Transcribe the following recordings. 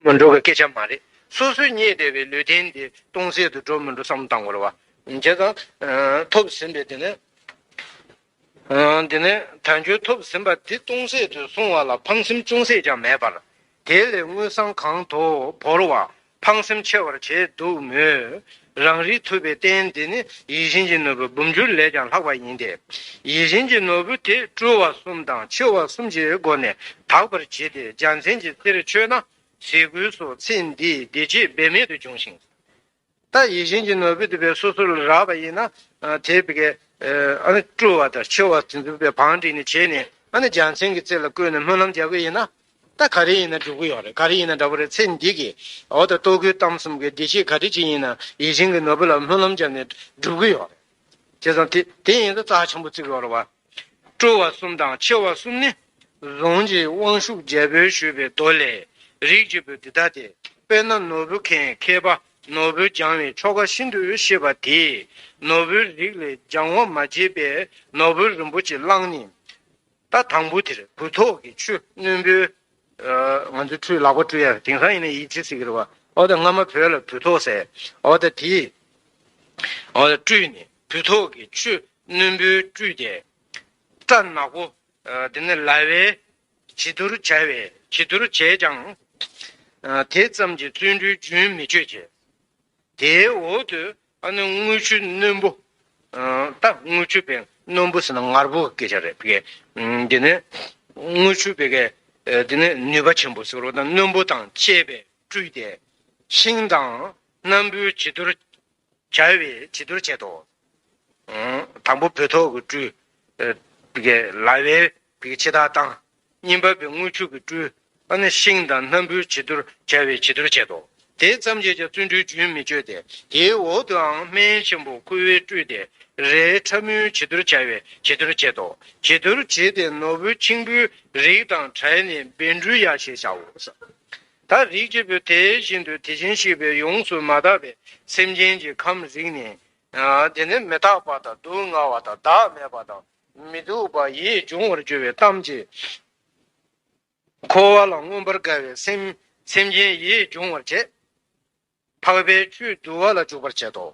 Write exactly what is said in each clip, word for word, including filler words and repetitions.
མི་འགྲོ་གི་སྐད་ཆ་མ་རེད། སོ་སོས་རྙེད་བསྡད་པའི་ལུས་རྟེན་དེ་སྟོང་ཟད་དུ་འགྲོ་མི་འགྲོ་བསམ་བློ་བཏང་དགོས་རེད་བ། བྱས་ཙང་ཐོབ་ཟིན་པའི་དེ་ནས། འདི་ནི་དལ་འབྱོར་ཐོབ་ཟིན་པ་འདི་སྟོང་ཟད་དུ་སོང་བ་ལ་ཕངས་སེམས་ཅུང་ཟད་ཀྱང་མེད་པར། དེ་ལས་དངུལ་སྲང་གང་དུ་བོར་བ་ཕངས་སེམས་ཆེ་བར་བྱས་འདུག་མོད། རང་རིག་ཐུབ་པའི་རྟེན་འདི་ནི་ཡིད་བཞིན་གྱི་ནོར་བུ་འབུམ་འགྱུར་ལས་ཀྱང་ལྷག་པ་ཡིན་ཏེ། ཡིད་བཞིན་གྱི་ནོར་བུ་དེ་སྤྲུལ་བ་གསུམ་དང་འཆི་བ་གསུམ་གྱི་སྒོ་ནས་དག་པར་བྱས་ཏེ་རྒྱལ་མཚན་གྱི་རྩེར་མཆོད་ན་ཟས་གོས་སོགས་ཚེ་འདིའི་བདེ་སྐྱིད་འབད་མེད་དུ་འབྱུང་ཞིང་། ད་ཡིད་བཞིན་གྱི་ནོར་བུ་དེ་བས་སོ་སོ་ལ་རག་པ་ཡིན་ན། དེ་བི་གའི་ཨ་ནི་སྤྲུལ་བ་དང་འཆི་བ་དེ་ཚོ་བས་བང་བསྒྲིགས་ནས་བྱས་ནས་ཨ་ནི་རྒྱལ་མཚན་གྱི་རྩེ་ལ་བཀོད་ནས་སྨོན་ལམ་རྒྱག་གི་ཡིན་ན། ད་ག་རེ་ཡིན་ན་འགྲུབ་ཀྱི་ཡོད་རེད། ག་རེ་ཡིན་ན་འདྲ་པོ་རེད། ཚེ་འདི་གི་འོ་ད་ལྟོ་གོས་གཏམ་གསུམ་གྱི་བདེ་སྐྱིད་ག་རེ་ཅིག་ཡིན་ན་ཡིད་བཞིན་གྱི་ནོར་བུ་ལ་སྨོན་ལམ་བརྒྱབ་ནས་འགྲུབ་ཀྱི་ཡོད་རེད། བྱས་ཙང་དེ་དེ་ཡིན་ཙང་རྩ་ཆེན་པོ་བརྩི་གི་ཡོད་རེད་བ། སྤྲུལ་བ་གསུམ་དང་འཆི་བ་གསུམ་ནི། གཟུངས་ཀྱི་དབང་ཕྱུག་རྒྱལ་པོས་ཞུས་པའི་མདོ་ལས། རིགས་ཀྱི་བུ་འདི་ལྟ་སྟེ། དཔེར་ན་ནོར་བུ་མཁན་མཁས་པ་ནོར་བུ་སྦྱང་བའི་ཆོ་ག་ཤིན་ཏུ་ཤེས་པ་དེས་ནོར་བུའི་རིགས་ལས་སྦྱང་བ་མ་བྱས་པའི་ནོར་བུ་རིན་པོ་ཆེ་བླངས་ནས། ད་དང་པོ་དེར་བུལ་ཏོག་གི་ཆུ་རྣོན་པོའི། ཨ། ང་ཚོའི་ཁྲུས་ལག་པ་བཀྲུ་ཡ་དེང་སང་ཡིན་ན་ཡིད་ཆེས་ཟེར་གི་རེད་བ། འོ་ད་སྔ་མ་བོད་ལ་བུལ་ཏོག་ཟེར། འོ་ད་དེ། འོ་ད་བཀྲུས་ནས་བུལ་ཏོག་གི་ཆུ་རྣོན་པོས་བཀྲུས་ཏེ། སྐྲ་ནག་པོ། ཨ། དེ་ནས་ལྭ་བས་བྱི་དོར་བྱ་བས་བྱི་དོར་བྱས་ཀྱང་། ཨ། དེ་ཙམ་གྱིས་བརྩོན་འགྲུས་རྒྱུན་མི་གཅོད་ཅིང་། དེའི་འོག་ཏུ་ཨ་ནི་དངུལ་ཆུ་རྣོན་པོ། ཨ། ད་དངུལ་ཆུ་བས་རྣོན་པོ་ཟེར་ན་ངར་པོ་གི་སྐད་ཆ་རེད་བི་གའི། ཨ། དེ་ནས་དངུལ་ཆུ་བི་གའི། ཨ། དེ་ནས་ནུས་པ་ཆེན་པོ་ཟེར་བ་དང་རྣོན་པོ་དང་བཅས་པས་བཀྲུས་ཏེ། ཤིང་དང་སྣམ་བུའི་བྱི་དོར་བྱ་བའི་བྱི་དོར་བྱེད་དོ། ཨ། དང་པོ་བུལ་ཏོག་གིས་བཀྲུས། ཨ། བི་གའི་ལྭ་བས་བི་གའི་ཕྱི་ཐག་བཏང་། གཉིས་པ་བི་དངུལ་ཆུ་གིས་བཀྲུས། ཨ་ནི་ཤིང་དང་སྣམ་བུའི་བྱི་དོར་བྱ་བའི་བྱི་དོར་བྱེད་དོ། དེ་ཙམ་གྱིས་ཀྱང་བརྩོན་འགྲུས་རྒྱུན་མི་གཅོད་དེ། དེའི་འོག་ཏུའང་སྨན་ཆེན་པོ་ཁུ་བས་བཀྲུས་ཏེ། རས་ཁྲ་མོའི་བྱི་དོར་བྱ་བའི་བྱི་དོར་བྱེད་དོ། བྱི་དོར་བྱས་ཏེ་ནོར་བུ་མཆིང་བུའི་རིགས་དང་བྲལ་ནས་བཻ་ཌཱུརྱ་ཞེས་བྱའོ། ད་རིགས་ཀྱི་བུ་དེ་བཞིན་དུ་དེ་བཞིན་གཤེགས་པའི་ཡོངས་སུ་མ་དག་པའི་སེམས་ཅན་གྱི་ཁམས་རིག་ནས། ཨ། དེ་ནས་མི་རྟག་པ་དང་སྡུག་བསྔལ་བ་དང་བདག་མེད་པ་དང་མི་སྡུག་པ་ཡིད་འབྱུང་བར་འགྱུར་བའི་གཏམ་གྱིས་འཁོར་བ་ལ་མངོན་པར་དགའ་བའི་སེམས། སེམས་ཅན་ཡིད་འབྱུང་བར་བྱེད། འཕགས་པའི་ཆོས་བསྡུ་བ་ལ་འཇུག་པར་བྱེད་དོ།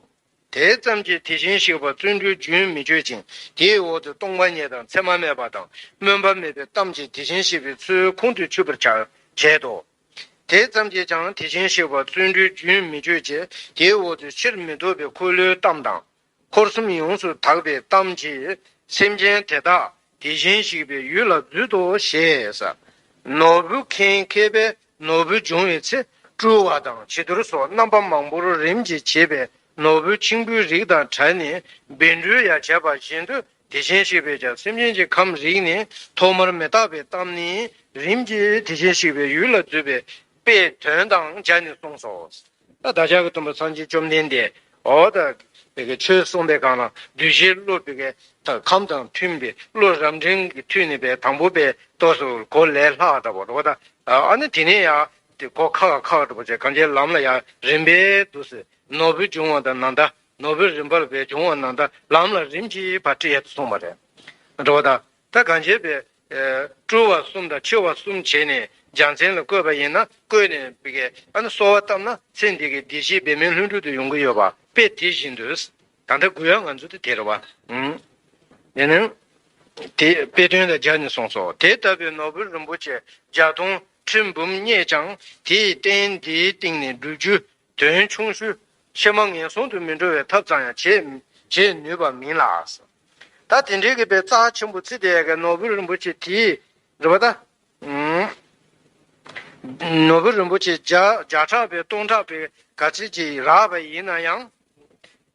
དེ་ཙམ་གྱིས་དེ་བཞིན་གཤེགས་པ་བརྩོན་འགྲུས་རྒྱུན་མི་གཅོད་ཅིང་དེའི་འོག་ཏུ་སྟོང་པ་ཉིད་དང་མཚན་མ་མེད་པ་དང་སྨོན་པ་མེད་པའི་གཏམ་གྱིས་དེ་བཞིན་གཤེགས་པའི་ཚུལ་ཁོང་དུ་ཆུད་པར་བྱ་བྱེད་དོ། དེ་ཙམ་གྱིས་ཀྱང་དེ་བཞིན་གཤེགས་པ་བརྩོན་འགྲུས་རྒྱུན་མི་གཅོད་ཅིང་དེའི་འོག་ཏུ་ཕྱིར་མི་ལྡོག་པའི་འཁོར་ལོའི་གཏམ་དང་། འཁོར་གསུམ་ཡོངས་སུ་དག་པའི་གཏམ་གྱིས་སེམས་ཅན་དེ་དག་དེ་བཞིན་གཤེགས་པའི་ཡུལ་ལ་འཛུད་དོ་ཞེས། ནོར་བུ་མཁན་མཁས་པས་ནོར་བུ་འབྱུང་བའི་ཚེ་སྤྲུལ་བ་དང་བྱི་དོར་སོགས་རྣམ་པ་མང་པོར་རིམ་གྱིས་བྱེད་པའི་ནོར་བུ་མཆིང་བུའི་རིགས་དང་བྲལ་ནས་བཻ་ཌཱུརྱ་བྱས་པ་བཞིན་དུ་དེ་བཞིན་གཤེགས་པས་ཀྱང་སེམས་ཅན་གྱི་ཁམས་རིག་ནས་ཐོག་མར་མི་རྟག་པའི་གཏམ་ནི་རིམ་གྱིས་དེ་བཞིན་གཤེགས་པའི་ཡུལ་ལ་འཛུད་པའི་དཔེ་དོན་དང་སྦྱར་ནས་གསུངས་སོ། ད་བདག་ཅག་གི་སྟོན་པ་སངས་རྒྱས་བཅོམ་ལྡན་འདས་འོ་ད་བི་གའི་ཆོས་གསུངས་པའི་སྒང་ལ་གདུལ་བྱའི་བློ་བི་གའི་ད་ཁམས་དང་མཐུན་པའི་བློ་རབ་འབྲིང་གི་མཐུན་ནས་བའི་དང་པོ་བའི་ཏོག་སུ་གོ་ལས་ལྷག་ད་བོ་འོ་ད། ཨ་ནི་དེ་ནས་ཡང་དེ་གོ་ཁག་ཁག་ད་བོ་བྱས་གང་ཅིའི་ལམ་ལ་ཡང་རིམ་པས་འདུག་ཟེར། ནོར་བུ་འབྱུང་བ་དང་ནམ་ཟླ། ནོར་བུ་རིམ་པར་བའི་འབྱུང་བ་ནམ་ཟླ་ལམ་ལ་རིམ་གྱིས་བ་ཏྲི་ཡ་དུ་སོང་བ་རེད། འགྲོ་བ་དང་ད་གང་བྱས་པའི་སྤྲུལ་བ་གསུམ་དང་འཆི་བ་གསུམ་བྱས་ནས་རྒྱལ་མཚན་ལ་བཀོད་པ་ཡིན་ན་བཀོད་ནས་བི་གའི་ཨ་ནི་གསོལ་བ་བཏབ་ན་ཚེ་འདི་གའི་བདེ་སྐྱིད་འབད་མེད་ལྷུན་གྲུབ་ཏུ་ཡོང་གི་ཡོད་པ་དཔེ་དེ་བཞིན་དུ། ད་ལྟ་དགོས་ཡ་ང་ཚོ་དེ་དེ་རེད་བ། ཨུམ། དེ་ནི། དེ་དཔེ་དོན་དང་སྦྱར་ནས་གསུངས་སོ། དེ་ལྟ་བུའི་ནོར་བུ་རིན་པོ་ཆེ་བརྒྱ་སྟོང་ཁྲི་འབུམ་རྙེད་ཀྱང་དེའི་རྟེན་འདིའི་སྟེང་ནས་སྒྲུབ་རྒྱུ་དོན་ཆུང་ཤོས་ཕྱི་མ་ངན་སོང་དུ་མི་འགྲོ་བའི་ཐབས་ཙམ་ཡང་བྱེད་བྱེད་ནུས་པ་མིན་ལ། ད་དེ་འདྲའི་གི་དཔེ་རྩ་ཆེན་པོ་བརྩི་བསྡད་ཡ་གི་ནོར་བུ་རིན་པོ་ཆེ་དེའི་རེད་བ་ད། ཨུམ། ནོར་བུ་རིན་པོ་ཆེ་བརྒྱ་བརྒྱ་ཕྲག་པའི་སྟོང་ཕྲག་པའི་ག་ཚོད་ཅིག་རག་པ་ཡིན་ན་ཡང་།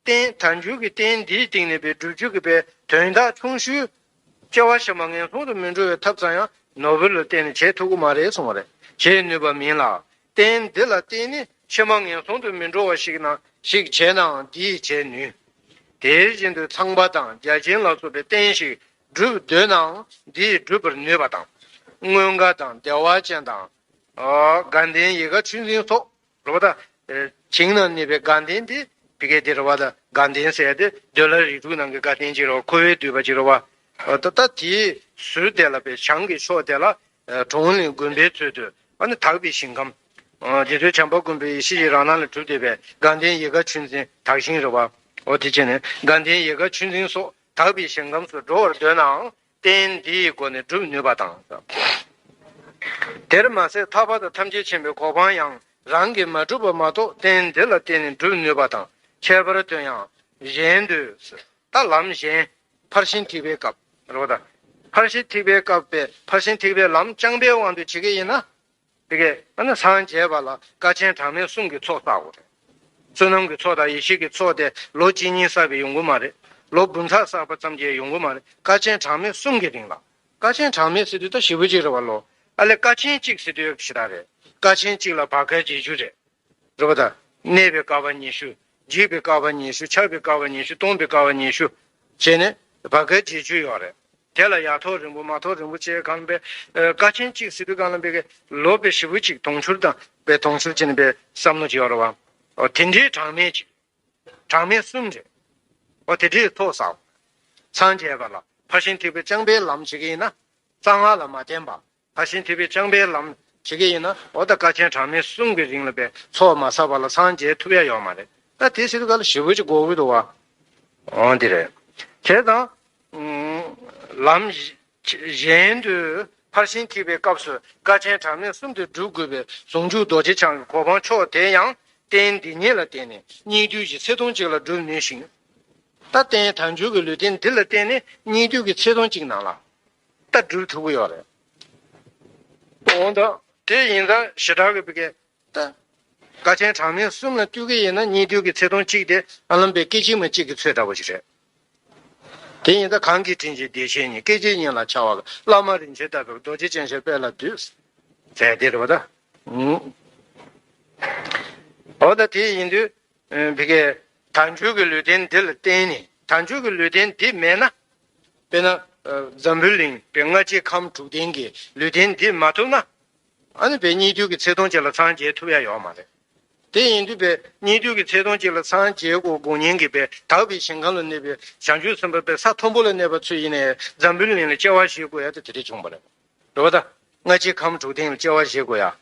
རྟེན་དལ་འབྱོར་གྱི་རྟེན་འདིའི་སྟེང་ནས་པའི་སྒྲུབ་རྒྱུ་གི་པའི་དོན་དག་ཆུང་ཤོས། སྐྱེ་བ་ཕྱི་མ་ངན་སོང་དུ་མི་འགྲོ་བའི་ཐབས་ཙམ་ཡང་ནོར་བུ་ལ་བརྟེན་ནས་བྱེད་ཐུབ་ཀྱི་མ་རེད་གསུངས་པ་རེད། བྱེད་ནུས་པ་མིན་ལ། རྟེན་འདི་ལ་བརྟེན་ནས་ཕྱི་མ་ངན་སོང་དུ་མི་འགྲོ་བ་ཞིག་ན་ཞིག་བྱས་ནའང་འདིས་བྱེད་ནུས། དེ་བཞིན་དུ་ཚངས་པ་དང་བརྒྱ་བྱིན་ལ་སོགས་པའི་རྟེན་ཞིག་སྒྲུབ་འདོད་ནའང་འདིས་སྒྲུབ་པར་ནུས་པ་དང་། མངོན་དགའ་དང་བདེ་བ་ཅན་དང་། དགའ་ལྡན་ཡིད་དགའ་ཆོས་འཛིན་སོགས། རེད་བ་ད། བྱིངས་ན་གནས་པའི་དགའ་ལྡན་དེ་བི་གའི་དེ་རེད་བ་ད། དགའ་ལྡན་ཟེར་ཏེ་འདོད་ལྷ་རིགས་དྲུག་ནང་གི་དགའ་ལྡན་ཅིག་རེད་བ། འཁོར་བའི་འདུས་པ་ཅིག་རེད་བ། ད་ད་དེའི་ཟུར་དེ་ལ་པའི་བྱང་གི་ཕྱོགས་དེ་ལ་གྲོང་གླིང་དགོན་པའི་ཚུལ་དུ་ཨ་ནི་དག་པའི་ཞིང་ཁམས། རྗེ་བཙུན་བྱམས་པ་མགོན་པོའི་ཡེ་ཤེས་ཀྱི་རང་སྣང་ལས་གྲུབ་བསྡད་པའི་དགའ་ལྡན་ཡིད་དགའ་ཆོས་འཛིན་དག་ཞིང་རེད་བ། འོ་དེ་བྱས་ནས་དགའ་ལྡན་ཡིད་དགའ་ཆོས་འཛིན་སོགས་དག་པའི་ཞིང་ཁམས་སུ་འགྲོ་བར་འདོད་ནའང་རྟེན་འདི་ཡི་སྒོ་ནས་སྒྲུབ་ནུས་པ་དང་། དེར་མ་ཟད་ཐར་པ་དང་ཐམས་ཅད་མཁྱེན་པའི་གོ་འཕང་ཡང་རང་གིས་མ་བསྒྲུབས་པ་མ་གཏོགས་རྟེན་འདི་ལ་བརྟེན་ནས་སྒྲུབ་ནུས་པ་དང་། ཁྱད་པར་དུ་ཡང་གཞན་དུ། ད་ལམ་གཞན། ཕར་ཕྱིན་ཐེག་པའི་སྐབས་རེད་བ་ད། ཕར་ཕྱིན་ཐེག་པའི་སྐབས་པའི་ཕར་ཕྱིན་ཐེག་པའི་ལམ་རྐྱང་པའི་དབང་དུ་བྱེད་ཀྱི་ཡིན་ན། དེ་གས་ཨ་ནི་སངས་རྒྱས་པ་ལ་དཀའ་ཆེན་གྲངས་མེད་གསུམ་གྱི་ཚོགས་བསགས་དགོས་རེད། བསོད་ནམས་ཀྱི་ཚོགས་དང་ཡེ་ཤེས་ཀྱི་ཚོགས་དེ་ལོ་གཅིག་གཉིས་བསགས་པས་ཡོང་གི་མ་རེད། ལོ་འབུམ་ཚར་བསགས་པ་ཙམ་གྱིས་ཡོང་གི་མ་རེད། དཀའ་ཆེན་གྲངས་མེད་གསུམ་གྱི་རིང་ལ། དཀའ་ཆེན་གྲངས་མེད་ཟེར་དུས་ད་ཞེ་པོ་ཅིག་རེད་བ་ལོ། ཨ་ལས་དཀའ་ཆེན་གཅིག་ཟེར་དུས་ཞེ་དྲག་རེད། དཀའ་ཆེན་གཅིག་ལ་བར་བསྐལ་བརྒྱད་ཅུ་རེད། རེད་བ་ད། གནས་པའི་བསྐལ་པ་ཉི་ཤུ། འཇིག་པའི་བསྐལ་པ་ཉི་ཤུ། ཆགས་པའི་བསྐལ་པ་ཉི་ཤུ། སྟོང་པའི་བསྐལ་པ་ཉི་ཤུ། བྱས་ནས་བར་བསྐལ་བརྒྱད་ཅུ་ཡོད་རེད། དེ་ལ་ཡ་ཐོག་རིང་པོ་མ་ཐོག་རིང་པོ་བྱས་གང་པའི་དཀའ་ཆེན་གཅིག་ཟེར་དུས་གང་ལ་འབད་གི་ལོ་པའི་ཞེ་པོ་གཅིག་དུང་ཕྱུར་དང་པའི་དུང་ཕྱུར་བྱས་ནས་པའི་བསམ་བློ་བྱེད་ཡོད་རེད་བ། ཨོ་དེ་འདྲའི་གྲངས་མེད་ཅིག་གྲངས་མེད་གསུམ་རེད། ཨོ་དེ་འདྲའི་ཐོག་བསགས། སངས་རྒྱས་པ་ལ་ཕར་ཕྱིན་ཐེག་པའི་རྐྱང་པའི་ལམ་བྱེད་ཀྱི་ཡིན་ན། གསང་སྔགས་ལ་མ་བརྟེན་པ། ཕར་ཕྱིན་ཐེག་པའི་རྐྱང་པའི་ལམ་བྱེད་ཀྱི་ཡིན་ན་འོ་ད་དཀའ་ཆེན་གྲངས་མེད་གསུམ་གྱི་རིང་ལ་པའི་ཚོགས་མ་བསགས་པ་ལ་སངས་རྒྱས་ཐུབ་ཡ་ཡོད་མ་རེད། ད་དེ་ཟེར་དུས་ག་ལ་ཞེ་པོ་ཅིག་དགོས་ཀྱི་འདུག་བ། འོ་འདི་རེད། བྱས་ཙང་། ལམ་གཞན་དུ་ཕར་ཕྱིན་ཐེག་པའི་སྐབས་སུ་དཀའ་ཆེན་གྲངས་མེད་གསུམ་དེ་སྒྲུབ་དགོས་པའི་ཟུང་འཇུག་རྡོ་རྗེ་འཆང་གི་གོ་འཕང་མཆོག་དེ་ཡང་རྟེན་འདི་ཉིད་ལ་བརྟེན་ནས་སྙིགས་དུས་ཀྱི་ཚེ་ཐུང་གཅིག་ལ་སྒྲུབ་ནུས་ཤིང་། ད་རྟེན་དལ་འབྱོར་གྱི་ལུས་རྟེན་འདི་ལ་བརྟེན་ནས་སྙིགས་དུས་ཀྱི་ཚེ་ཐུང་གཅིག་ནང་ལ། ད་སྒྲུབ་ཐུབ་ཀྱི་ཡོད་རེད། འོ་ད་དེ་ཡིན་ཙང་ཞེ་དྲག་གི་བི་ཀའི་ད། དཀའ་ཆེན་གྲངས་མེད་གསུམ་ལ་ལྟོས་ཀྱི་ཡིན་ན་སྙིགས་དུས་ཀྱི་ཚེ་ཐུང་གཅིག་དེ་ཨ་ལམ་པའི་སྐད་ཅིག་མ་གཅིག་གི་ཚོད་འདྲ་བོ་ཞིག་རེད། དེ་ཡིན་ད་གང་གི་དྲིན་ཅན་བདེ་གཤེགས་ཉིད། སྐད་ཅིག་ཉིད་ལ་འཆར་བ་བླ་མ་རིན་ཆེན་ལྟ་བུའི་རྡོ་རྗེ་ཅན་ཞེས་དཔལ་ལ་འདུད། ཟེར་དེ་རེད་བ་ད། འོ་ད་དེ་ཡིན་དུས། བི་ཀའི་དལ་འབྱོར་གྱི་ལུས་རྟེན་འདི་ལ་བརྟེན་ནས་དལ་འབྱོར་གྱི་ལུས་རྟེན་འདི་མེད་ན། དཔེར་ན། འཛམ་བུ་གླིང་པའི་སྔ་ཕྱི་ཁམས་དྲུག་ལྡན་གྱི་ལུས་རྟེན་འདི་མ་ཐུབ་ན། ཨ་ནི་པའི་སྙིགས་དུས་ཀྱི་ཚེ་ཐུང་ཅིག་ལ་སངས་རྒྱས་ཐུབ་ཡ་ཡོད་མ་རེད། དེ་ཡིན་དུས་པའི་སྙིགས་དུས་ཀྱི་ཚེ་ཐུང་ཅིག་ལ་སངས་རྒྱས་དགོས་དགོས་ཉེན་གྱི་པའི་དག་པའི་ཞིང་ཁམས་ལ་གནས་པའི་བྱང་ཆུབ་སེམས་དཔའ་པའི་ས་མཐོན་པོ་ལ་གནས་པ་ཚོས་ཡིན་ནའི་འཛམ་བུ་གླིང་ལ་སྐྱེ་བ་བཞེས་དགོས་ཡ་དེ་དེ་འདྲས་བྱུང་བ་རེད། རེད་བ་ད། སྔ་ཕྱི་ཁམས་དྲུག་ལྡན་ལ་སྐྱེ་བ་བཞེས་དགོས་ཡ།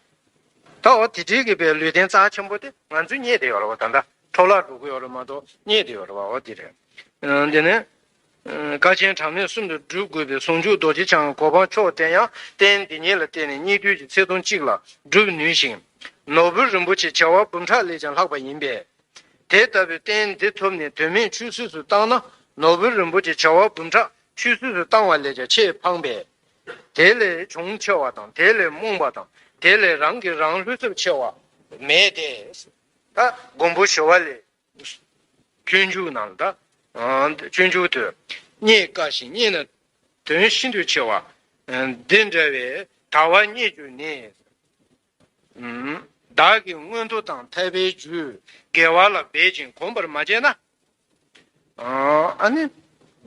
ད་འོ་དེ་འདྲའི་གི་པའི་ལུས་རྟེན་རྩ་ཆེན་པོ་དེ་ང་ཚོས་རྙེད་བསྡད་ཡོད་རེད་བ། ད་ལྟ་འཕྲོ་བརླག་འགྲོ་གི་ཡོད་རེད་མ་གཏོགས་རྙེད་བསྡད་ཡོད་རེད་བ། འོ་དེ་རེད། ཨ་དེ་ནས། ཨ་དཀའ་ཆེན་གྲངས་མེད་གསུམ་དུ་སྒྲུབ་དགོས་པའི་ཟུང་འཇུག་རྡོ་རྗེ་འཆང་གི་གོ་འཕང་མཆོག་དེ་ཡང་རྟེན་འདི་ཉིད་ལ་བརྟེན་ནས་སྙིགས་དུས་ཀྱི་ཚེ་ཐུང་གཅིག་ལ་སྒྲུབ་ནུས་ཤིང་། ནོར་བུ་རིན་པོ་ཆེ་བྱེ་བ་འབུམ་ཕྲག་ལས་ཀྱང་ལྷག་པ་ཡིན་པས། དེ་ལྟ་བུའི་རྟེན་འདི་ཐོབ་ནས་དོན་མེད་ཆུད་ཟོས་སུ་བཏང་ན་ནོར་བུ་རིན་པོ་ཆེ་བྱེ་བ་འབུམ་ཕྲག་ཆུད་ཟོས་སུ་བཏང་བ་ལས་ཀྱང་ཆེས་ཕངས་པས། དེ་ལས་གྱོང་ཆེ་བ་དང་དེ་ལས་རྨོངས་པ་དང་དེ་ལས་རང་གིས་རང་བསླུ་ཚབས་ཆེ་བ་མེད་དེ། ད་མགོན་པོ་ཞི་བ་ལྷས་སྤྱོད་འཇུག་ནང་ལ་ད། སྤྱོད་འཇུག་ཏུ། རྙེད་དཀའ་ཞིང་རྙེད་ན་དོན་ཤིན་ཏུ་ཆེ་བ། འདི་འདྲ་བའི་དལ་བ་རྙེད་གྱུར་ནས། བདག་གིས་མངོན་མཐོ་དང་ཐར་པའི་རྒྱུ་དགེ་བ་ལ་འབད་ཅིང་གོམས་པར་མ་བྱས་ན། ཨ་ནི།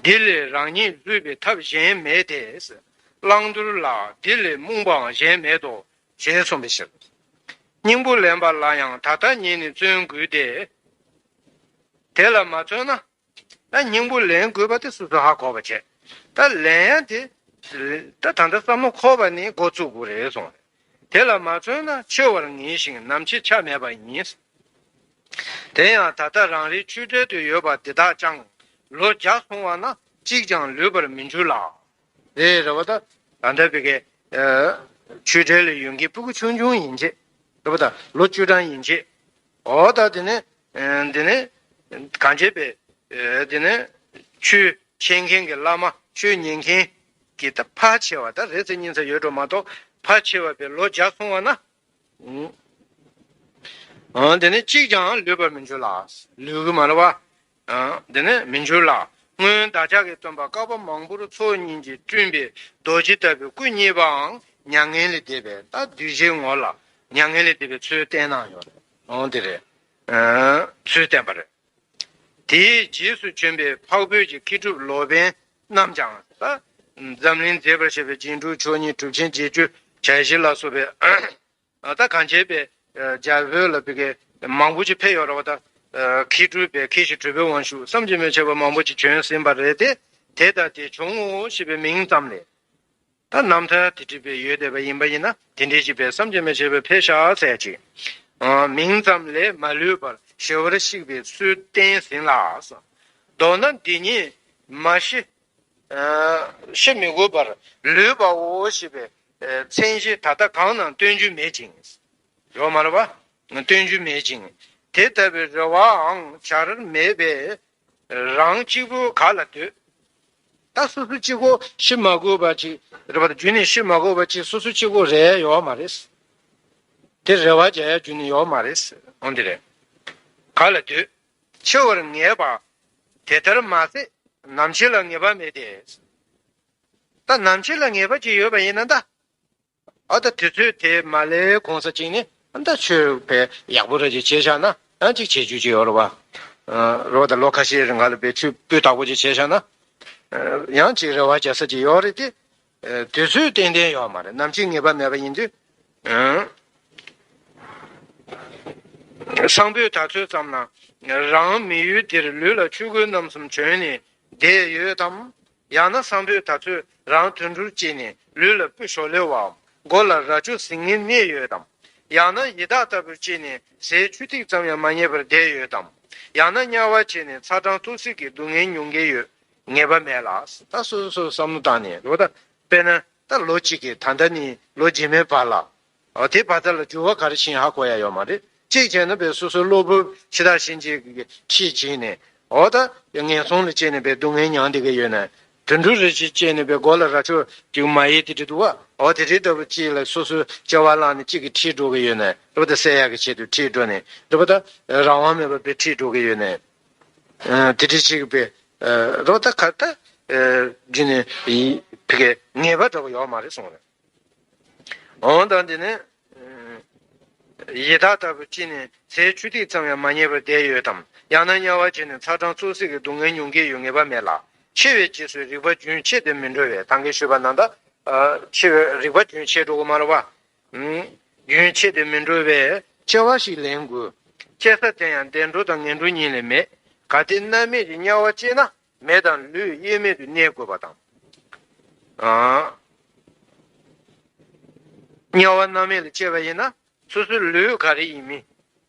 འདི་ལས་རང་ཉིད་བསླུས་པའི་ཐབས་གཞན་མེད་དེ། བླང་དོར་ལ་འདི་ལས་རྨོངས་པའང་གཞན་མེད་དོ། ཞེས་གསུངས་པའི་ཕྱིར། སྙིང་པོ་ལེན་པ་ལ་ཡང་ད་ལྟ་ཉིད་ནས་བརྩོན་དགོས་ཏེ། དེ་ལ་མ་བརྩོན་ན། ད་སྙིང་པོ་ལེན་དགོས་པ་དེ་སོ་སོ་ཧ་གོ་བ་བྱས། ད་ལེན་ཡ་དེ། ད་ད་ལྟ་བསམ་བློ་འཁོར་བ་ནས་འགོ་བཙུགས་དགོས་རེད་གསུངས། དེ་ལ་མ་བརྩོན་ན་འཆི་བར་ངེས་ཤིང་ནམ་འཆི་ཆ་མེད་པ་ཡིན། དེ་ཡང་ད་ལྟ་རང་རེའི་ཆོས་འབྲེལ་དུ་ཡོད་པ་འདི་དག་ཀྱང་ལོ་བརྒྱ་སོང་བ་ན་གཅིག་ཀྱང་ལུས་པར་མི་འགྱུར་ལ། རེད་རེད་བ་ད། ད་ལྟ་བི་ཀའི། ཆོས་འབྲེལ་ལ་ཡོད་མཁན་སྤུ་གུ་ཆུང་ཆུང་ཡིན་ཆེད། རེད་བ་ད་ལོ་བཅུ་གྲངས་ཡིན་ཆེད། འོ་ད་དེ་ནས། འདི་ནས། གང་བྱས་པས། དེ་ནས། ཆོས་འཆད་མཁན་གྱི་བླ་མ་ཆོས་ཉན་མཁན་གྱི་ད་ཕལ་ཆེ་བ་ད་རེ་ཚེ་གཉིས་ཚེ་ཡོད་འགྲོ་མ་གཏོགས་ཕལ་ཆེ་བ་པའི་ལོ་བརྒྱ་སོང་བ་ན། ཨང་། དེ་ནས་གཅིག་ཀྱང་ལུས་པར་མི་འགྱུར་ལ། ལུས་ཀྱི་མ་རེད་བ། ཨང་། དེ་ནས་མི་འགྱུར་ལ། སྔོན་བདག་ཅག་གིས་སྟོན་པ་བསྐལ་པ་མང་པོར་ཚོགས་གཉིས་ཀྱིས་བསྐྲུན་པའི་རྡོ་རྗེ་ལྟ་བུའི་སྐུ་བརྙེས་པའང་མྱ་ངན་ལས་འདས་པའི་ད་གདུལ་བྱའི་ངོ་ལ་མྱ་ངན་ལས་འདས་པའི་ཚུལ་བསྟན་གནང་ཡོད་རེད། ཨང་། དེ་རེད། ཚུལ་བསྟན་པ་རེད། དེའི་རྗེས་སུ་བྱོན་པའི་འཕགས་བོད་ཀྱི་མཁས་གྲུབ་ལོ་པཎ་རྣམས་ཀྱང་ད། འཛམ་གླིང་མཛེས་པར་བྱེད་པའི་རྗེས་འགྲོ་ཆོས་ཉིད་གྲུབ་ཆེན་བརྒྱད་ཅུ་གྱ་བཞི་ལ་སོགས་པའི། ད་གང་བྱས་པའི་རྒྱ་བོད་ལ་བི་ཀའི་མང་པོ་ཅིག་ཕེབས་ཡོད་རེད་བ་ད། མཁས་གྲུབ་པའི་མཁས་ཤིང་གྲུབ་པའི་དབང་ཕྱུག་བསམ་གྱིས་མི་ཁྱབ་པ་མང་པོ་ཅིག་བྱོན་ཟིན་པ་རེད་དེ། དེ་ལྟ་སྟེ་བྱུང་ངོ་ཞེས་པའི་མིང་ཙམ་ལས། ད་རྣམ་ཐར་དེ་འདྲ་བའི་ཡོད་བསྡད་པ་ཡིན་པ་ཡིན་ན་དེ་འདྲའི་ཅིག་པའི་བསམ་གྱིས་མི་ཁྱབ་པའི་འཕེལ་ཤག་ཟེར་ཅིག་ཨ། མིང་ཙམ་ལས་མ་ལུས་པར་ཞི་བར་གཤེགས་པའི་ཚུལ་བསྟན་ཟིན་ལ། མདོར་ན་འདི་ཉིད་མ་ཤི། ཨ། ཤི་མི་དགོས་པར་ལུས་པའོ་ཞེས་པའི་ཨ། མཚན་གཞི་ད་ལྟ་གང་ནའང་སྟོན་རྒྱུ་མེད་ཅིང་། ཡོད་མ་རེད་པ། སྟོན་རྒྱུ་མེད་ཅིང་། དེ་ལྟ་བུའི་རེ་བའང་བྱར་མེད་པས་རང་གཅིག་པུ་ག་ལ་འདོད། ད་སོ་སོ་གཅིག་པོ་ཤི་མ་དགོས་པ་ཅིག་རེད་པ། རྒྱུན་ནས་ཤི་མ་དགོས་པ་ཅིག་སོ་སོ་གཅིག་པོ་རེད་ཡོད་མ་རེད། དེ་རེ་བ་བྱ་ཡ་རྒྱུན་ནས་ཡོད་མ་རེད། འོ་འདི་རེད། ག་ལ་འདོད། འཆི་བར་ངེས་པ་དེ་ལྟར་མ་ཟད་ནམ་འཆི་ལ་ངེས་པ་མེད་དེ། ད་ནམ་འཆི་ལ་ངེས་པ་ཅིག་ཡོད་པ་ཡིན་ན་ད། ཨ། ད་དུས་ཚོད་དེ་མ་སླེབས་གོང་ས་གཅིག་ནས་ཨ། ད་ཆོས་དཔེ་ཡག་པོ་ར་ཅིག་བྱས་བཞག་ན་ཡང་ཅིག་བྱེད་རྒྱུ་ཅིག་ཡོད་རེད་པ། ཨ། རོ་ད་ལོ་ཁ་ཤས་རིང་ག་ལ་དཔེ་ཆོས་སྤུས་དག་པོ་ཅིག་བྱས་བཞག་ན་ཡང་ཅིག་རེ་བ་རྒྱག་ས་ཅིག་ཡོད་རེད་དེ། ཨ། དུས་ཚོད་ཏན་ཏན་ཡོད་མ་རེད། ནམ་འཆི་ངེས་པ་མེད་པ་ཡིན་དུས། ཨ། སང་ཕོད་ད་ཚོད་ཙམ་ན་རང་མི་ཡུལ་འདིར་ལུས་ལ་ཆོས་གོས་རྣམ་གསུམ་གྱོན་ནས་བསྡད་ཡོད་དམ། ཡང་ན་སང་ཕོད་ད་ཚོད་རང་དུད་འགྲོར་སྐྱེས་ནས་ལུས་ལ་སྤུ་གཞོག་ལོ་བའམ་མགོ་ལ་རྭ་ཅོ་ཟིན་ངེས་གནས་ཡོད་དམ། ཡང་ན་ཡི་དྭགས་ལྟ་བུར་སྐྱེས་ནས་ཟས་ཆུ་ཐིགས་ཙམ་ཡང་མ་རྙེད་པར་བསྡད་ཡོད་དམ། ཡང་ན་དམྱལ་བར་སྐྱེས་ནས་ཚ་གྲང་ལྟོགས་སྲེད་ཀྱི་སྡུག་བསྔལ་མྱོང་གི་ཡོད་ངེས་པ་མེད་ལ། ད་སོ་སོ་སོ་བསམ་བློ་བཏང་ནས་རོ། ད་དཔེར་ན་ད་ལོ་གཅིག་གི་ད་ལྟ་ནས་ལོ་རྗེས་མའི་བར་ལ། འོ་དེ་བར་ཐག་ལ་འགྱུར་བ་ག་རེ་ཕྱིན་ཧ་གོ་ཡ་ཡོད་མ་རེད། གཅིག་བྱས་ན་པའི་སོ་སོའི་གློ་བུར་འཆི་བདག་གཤིན་རྗེ་གི་ཁྲིད་བྱས་ནས། འོ་ད་ངན་སོང་ལ་སྐྱེས་ནས་པའི་སྡུག་བསྔལ་མྱངས་བསྡད་ཀྱི་ཡོད་ན། དུད་འགྲོ་རེ་ཅིག་སྐྱེས་ནས་པའི་མགོ་ལ་རྭ་ཅོ་ཅིག་མ་ཡིས་དེ་འདྲ་འདུག་བ། འོ་དེ་འདྲའི་ལྟ་བུ་གཅིག་ལ་སོ་སོའི་སྐྱེ་བ་བླངས་ནས་གཅིག་གི་ཁྲིད་འགྲོ་གི་ཡོད་ན། རོ་ད་བསད་ཡག་གི་ཆེད་དུ་ཁྲིད་འགྲོ་ནས། རོ་ད་རང་དབང་མེད་པར་པའི་ཁྲིད་འགྲོ་གི་ཡོད་ན། ཨ། དེ་འདྲའི་ཅིག་པའི། ཨ། རོ་ད་ག་ད། ཨ། རྒྱུ་ནས་ཡི་ཕི་གའི་ངེས་པ་འདྲ་བོ་ཡོད་མ་རེད་གསུངས་རེད། འོ་ད་འདི་ནི། ཡི་དྭགས་ལྟ་བུ་སྐྱེས་ནས་ཟས་ཆུ་ཐིགས་ཙམ་ཡང་མ་རྙེད་པར་བསྡད་ཡོད་དམ། ཡང་ན་དམྱལ་བར་སྐྱེས་ནས་ཚ་གྲང་ལྟོགས་སྲེད་ཀྱི་སྡུག་བསྔལ་མྱོང་གི་ཡོད་ངེས་པ་མེད་ལ། འཆི་བའི་རྗེས་སུ་རིག་པ་རྒྱུན་ཆད་དུ་མི་འགྲོ་བས། ད་གིན་ཞུས་པ་ནང་ལྟར། ཨ། འཆི་བའི་རིག་པ་རྒྱུན་ཆད་འགྲོ་གི་མ་རེད་བ། ཨུམ། རྒྱུན་ཆད་དུ་མི་འགྲོ་བས་སྐྱེ་བ་ཞིག་ལེན་དགོས། སྐྱེ་ས་དེ་ཡང་བདེ་འགྲོ་དང་ངན་འགྲོ་གཉིས་ལས་མེད། གལ་ཏེ་མནར་མེད་ཀྱི་དམྱལ་བར་སྐྱེས་ན། མེ་དང་ལུད་དབྱེར་མེད་དུ་གནས་དགོས་པ་དང་། ཨ། དམྱལ་བ་མནར་མེད་ལ་སྐྱེས་པ་ཡིན་ན་སོ་སོའི་ལུད་ག་རེ་ཡིན་མིན།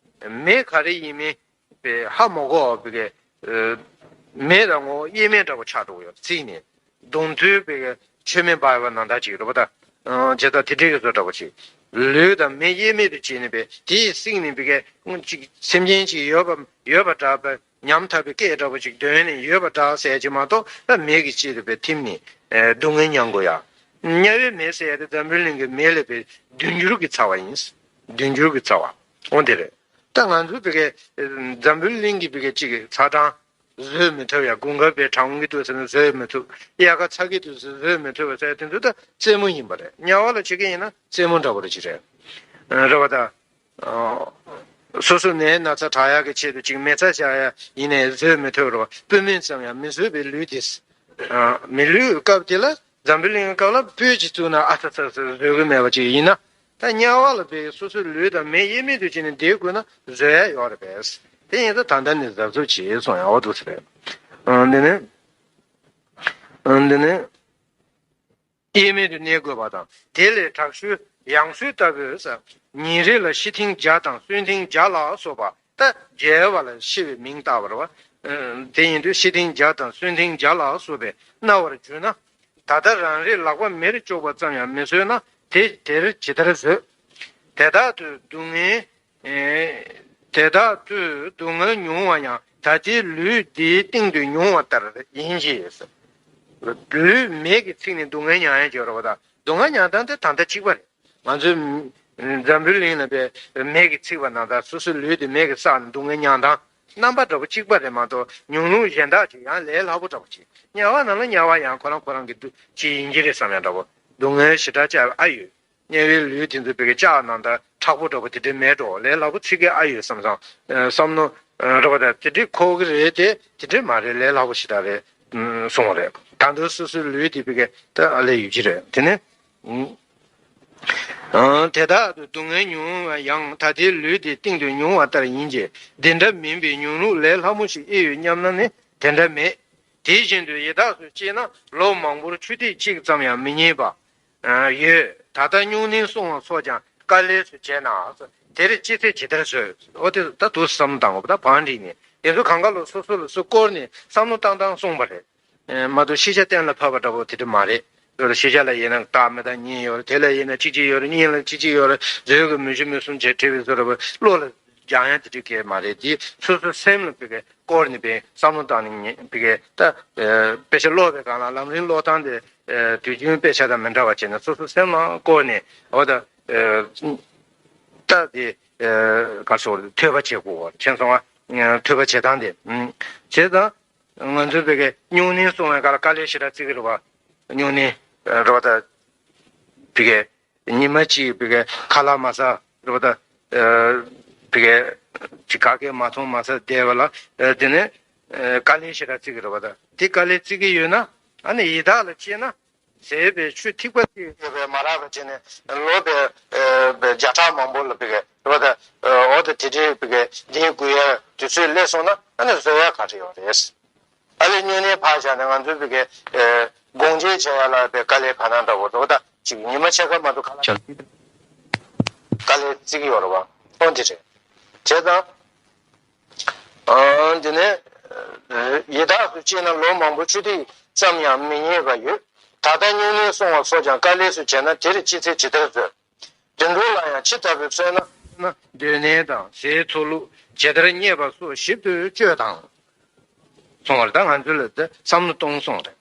མེ་ག་རེ་ཡིན་མིན་པའི་ཧ་མ་གོ་བ་བི་གའི། ཨ། མེ་དང་ངོ་བོ་དབྱེར་མེད་འདྲ་བོ་ཆགས་འགྲོ་གི་ཡོད་ཚིག་ནས། གདོང་ཐུག་པའི་ཆོས་མེད་པ་ཡོད་པ་ནང་ལྟར་ཅིག་རེད་པ་ད། ཨ། ཇི་ལྟར་དེ་འདྲའི་བཟོ་འདྲ་བོ་ཅིག་ལུད་དང་མེ་དབྱེར་མེད་དུ་བྱས་ནས་པའི་དེའི་སེང་ནས་བི་གའི་ཅིག་སེམས་ཅན་ཅིག་ཡོད་པ་ཡོད་པ་འདྲ་བའི་ཉམ་ཐག་པའི་སྐད་འདྲ་བོ་ཅིག་འདོན་ནས་ཡོད་པ་འདྲ་ཟེར་གྱི་མ་གཏོགས། ད་མེ་གི་ལྕེ་དུ་བའི་ཐིམ་ནས། ཨ། སྡུག་བསྔལ་མྱང་དགོས་ཡ། དམྱལ་བའི་མེ་ཟེར་ཡ་དེ་འཛམ་བུའི་གླིང་གི་མེ་ལས་པའི་བདུན་འགྱུར་གྱི་ཚ་བ་ཡིན། བདུན་འགྱུར་གྱི་ཚ་བ། འོ་དེ་རེད། ད་ང་ཚོའི་བི་གའི་འཛམ་བུའི་གླིང་གི་བི་གའི་ཅིག་གི་ཚ་གྲང་བཟོད་མི་ཐུབ་ཡ། དགུན་ཁ་བའི་གྲང་གི་དུས་ཟེར་ན་བཟོད་མི་ཐུབ། དབྱར་ཁ་ཚ་གི་དུས་ཟེར་ན་བཟོད་མི་ཐུབ་པ་ཟེར་དེ་ཚོ་ད་རྩེད་མོ་ཡིན་པ་རེད། དམྱལ་བ་ལ་བྱེད་ཀྱི་ཡིན་ན་རྩེད་མོ་འདྲ་བོ་རེ་ཅིག་རེད། རེད་པ་ད། ཨ། སོ་སོ་ནད་ན་ཚ་དྲག་ཡག་གི་ཆེད་དུ་ཅིག་མེ་བཙའ་བཞག་ཡ་ཡིན་ནའི་བཟོད་མི་ཐུབ་རོ། སྤུ་སྨན་ཙམ་ཡང་མི་བཟོད་པའི་ལུས་དེ། ཨ། མི་ལུས་སྐབས་དེ་ལ་འཛམ་བུའི་གླིང་གི་སྐབས་ལ་སྤུས་ཅིག་བཙུགས་ན་ཨ་ཚ་ཚ་ཚ་བཟོད་གི་མེད་པ་ཅིག་ཡིན་ན། ད་དམྱལ་བ་ལ་བས་སོ་སོའི་ལུས་དང་མེ་དབྱེར་མེད་དུ་བྱས་ནས་བསྡད་དགོས་ན་བཟོད་ཡ་ཡོད་རེད་པས། དེ་ཡིན་ཙང་ད་ལྟ་ནས་གཟབ་གཟབ་བྱེད་གསུང་ཡ་འོ་འདུག་ཟེར་རེད། ཨ། འདི་ནི། ཨ། འདི་ནི། དབྱེར་མེད་དུ་གནས་དགོས་པ་དང་། དེ་ལས་དྲག་ཤོས་ཡང་སོས་ལྟ་བུའི་ཉིན་རེ་ལ་ཤི་ཐེངས་བརྒྱ་དང་གསོན་ཐེངས་བརྒྱ་ལ་སོགས་པ། ད་རྒྱལ་བ་ལ་ཤི་བའི་མིང་བཏགས་པ་རེད་པ། ཨ། དེ་ཡིན་དུས་ཤི་ཐེངས་བརྒྱ་དང་གསོན་ཐེངས་བརྒྱ་ལ་སོགས་པས་མནར་བར་གྱུར་ན། ད་ལྟ་རང་རེའི་ལག་པ་མེར་བཅོག་པ་ཙམ་ཡང་མི་བཟོད་ན་དེ་དེར་ཇི་ལྟར་བཟོད། དེ་དག་ཏུ་སྡུག་བསྔལ། ཨེ། དེ་དག་ཏུ་སྡུག་བསྔལ་མྱོང་བ་ཡང་ད་ལྟའི་ལུས་འདིའི་སྟེང་དུ་མྱོང་བ་ལྟར་ཡིན་གྱི། ལུས་མེ་གིས་ཚིག་ནས་སྡུག་བསྔལ་མྱང་ཡང་བརྗོད་རོགས་དང་། སྡུག་བསྔལ་མྱང་སྟངས་དེ་ད་ལྟ་གཅིག་པ་རེད། ང་ཚོའི་འཛམ་བུའི་གླིང་ལ་པའི་མེ་གིས་ཚིག་པ་ནང་ལྟར་སོ་སོའི་ལུས་དེ་མེ་གིས་བསྲེགས་ནས་སྡུག་བསྔལ་མྱང་སྟངས་རྣམ་པ་འདྲ་པོ་གཅིག་པ་རེད་མ་གཏོགས། མྱོང་ལུགས་གཞན་དག་ཅིག་ཡང་ལས་སླ་པོ་འདྲ་པོ་ཅིག་དམྱལ་བ་ནང་ལ་དམྱལ་བ་ཡང་ཁོ་རང་ཁོ་རང་གི་འདུ་ཅིག་ཡིན་གྱི་རེད་བསམ་ཡང་འདྲ་པོ། སྡུག་བསྔལ་ཞེ་དྲག་བྱ་ཨ་ཡོད། དམྱལ་བའི་ལུས་དེ་ཚོ་བི་གའི་ལྕགས་ནང་ལྟར་མཁྲེགས་པོ་འདྲ་པོ་དེ་འདྲའི་མེད་འགྲོ། ལས་སླ་པོ་ཚིག་གི་ཨ་ཡོད་བསམ་བསམ། ཨ། བསམ་མནོ། ཨ། རེད་པ་ད། དེ་འདྲའི་ཁོ་གི་རེད་དེ། དེ་འདྲའི་མ་རེད། ལས་སླ་པོ་ཞེ་དྲག་རེད། ཨུམ། གསུངས་པ་རེད། ད་དུང་སོ་སོའི་ལུས་དེ་བི་གའི་ད་ཨ་ལས་ཡོད་ཀྱི་རེད། དེ་ནས། ཨུམ། ཨ། དེ་དག་ཏུ་སྡུག་བསྔལ་མྱོང་བ་ཡང་ད་ལྟའི་ལུས་དེའི་སྟེང་དུ་མྱོང་བ་ལྟར་ཡིན་གྱི། འདི་འདྲ་མིན་པའི་མྱོང་ལུགས་ལས་སླ་མོ་ཞིག་ཨེ་ཡོད་སྙམ་ན་ནི་དེ་འདྲ་མེད། དེ་བཞིན་དུ་ཡི་དྭགས་སུ་སྐྱེས་ན་ལོ་མང་པོར་ཆུ་ཐིགས་གཅིག་ཙམ་ཡང་མི་རྙེད་པ། ཡོད། ད་ལྟ་སྨྱུང་གནས་སྲུང་བ་སོགས་ཀྱང་དཀའ་ལས་སུ་བྱས་ན། དེར་ཅི་ཚེ་ཇི་ལྟར་བཟོད། འོ་དེ་ད་དུ་བསམ་བློ་བཏང་དགོས་པ། ད་བང་བསྒྲིགས་ནས་དེ་ཚོ་གང་ག་ལོ་སོ་སོ་ལ་སོ་བསྐོར་ནས་བསམ་བློ་བཏང་བཏང་གསུངས་པ་རེད། མ་གཏོགས་ཤེས་བྱ་གཏན་ལ་ཕབ་པ་འདྲ་པོ་དེ་འདྲ་མ་རེད། ཤེས་བྱ་ལ་དབྱེ་ན་རྟག་མི་རྟག་གཉིས་ཡོད་རེད། དེ་ལ་དབྱེ་ན་གཅིག་གཅིག་ཡོད་རེད། གཉིས་ལ་གཅིག་གཅིག་ཡོད་རེད། མཛོད་ཀྱི་མུ་བཞི་མུ་གསུམ་བྱས་བྲིས་པའི་བཟོ་འདྲ་པོ་བློ་ལ་སྦྱང་ཡ་དེ་འདྲ་གས་མ་རེད། དེ་སོ་སོའི་སེམས་ལ་བི་གས་བསྐོར་ནས་བི་བསམ་བློ་བཏང་ནས་བི་གས་ད་དཔེ་ཆ་ཀློག་པའི་སྒང་ལ་ལམ་རིམ་ཀློག་སྟངས་དེ་དུས་རྒྱུན་དཔེ་ཆ་དང་མི་འདྲ་བ་བྱས་ནས་སོ་སོའི་སེམས་ལ་བསྐོར་ནས། འོ་ད་ད་དེ་ག་སོགས་ཐོས་པ་བྱེད་དགོས་པ་མཁྱེན་སོང་ང་། ཐོས་པ་བྱེད་སྟངས་དེ་བྱས་ཙང་། ང་ཚོའི་བི་གའི་སྨྱུང་གནས་སྲུང་བའི་སྐབས་ལ་དཀའ་ལས་ཞེ་དྲག་བརྩི་གི་རེད་པ། སྨྱུང་གནས་རེད་པ། ད་བི་གའི་ཉི་མ་གཅིག་བི་གའི་ཁ་ལག་མ་ཟ་རེད་པ། ད་བི་གའི་ཅིག་ག་གེ་མ་འཐུང་མ་ཟ་བསྡད་པ་ལ་དེ་ནས་དཀའ་ལས་ཞེ་དྲག་བརྩི་གི་རེད་པ། ད་དེ་དཀའ་ལས་བརྩི་གི་ཡོད་ན། ཨ་ནི་ཡི་དྭགས་ལ་སྐྱེས་ན། ཟས་པའི་ཆུ་ཐིགས་པ་ཐིགས་ཡོད་པའི་མ་རག་པ་བྱས་ནས་ལོ་པའི་བརྒྱ་ཕྲག་མང་པོ་ལ་བི་གའི་རེད་པ། ད་འོ་ད་དེ་འདྲའི་བི་གའི་ལྡན་དགོས་ཡ་དུས་ཚོད་སླེབས་སོང་ན། ཨ་ནི་བཟོད་ཡ་ག་རེ་ཡོད་རེད། ཨ་ལས་སྨྱུང་གནས་ཕར་བཞག་ནས་ང་ཚོའི་བི་གའི་སྒོང་སྐྱེས་བྱ་ཡ་ལ་བའི་དཀའ་ལས་ག་ན་འདྲ་པོ་རེད་པ། ད་ཅིག་ཉི་མ་ཕྱེད་ཀ་མ་གཏོགས་ཁ་ལག་དཀའ་ལས་བརྩི་གི་ཡོད་རེད་པ། འོ་འདི་རེད། བྱས་ཙང་། ཨང་། དེ་ནས་ཡི་དྭགས་སུ་སྐྱེས་ན་ལོ་མང་པོ་ཆུ་ཐིགས་ཙམ་ཡང་མི་རྙེད་པ་ཡོད། ད་ལྟ་སྨྱུང་གནས་སྲུང་བ་སོགས་ཀྱང་དཀའ་ལས་སུ་བྱས་ན། དེར་ཅི་ཚེ་ཇི་ལྟར་བཟོད། དུད་འགྲོ་ལ་ཡང་ཇི་ལྟ་བུས་གསོད་ན། སྡོད་གནས་དང་ཟས་འཚོ་ལུགས་ཇི་ལྟར་རྙེད་པ་སོགས་ཞིབ་ཏུ་དཔྱོད་དང་། གསུངས་པ་རེད། ད་ང་ཚོ་ལ་ད་བསམ་བློ་གཏོང་གསུངས་རེད།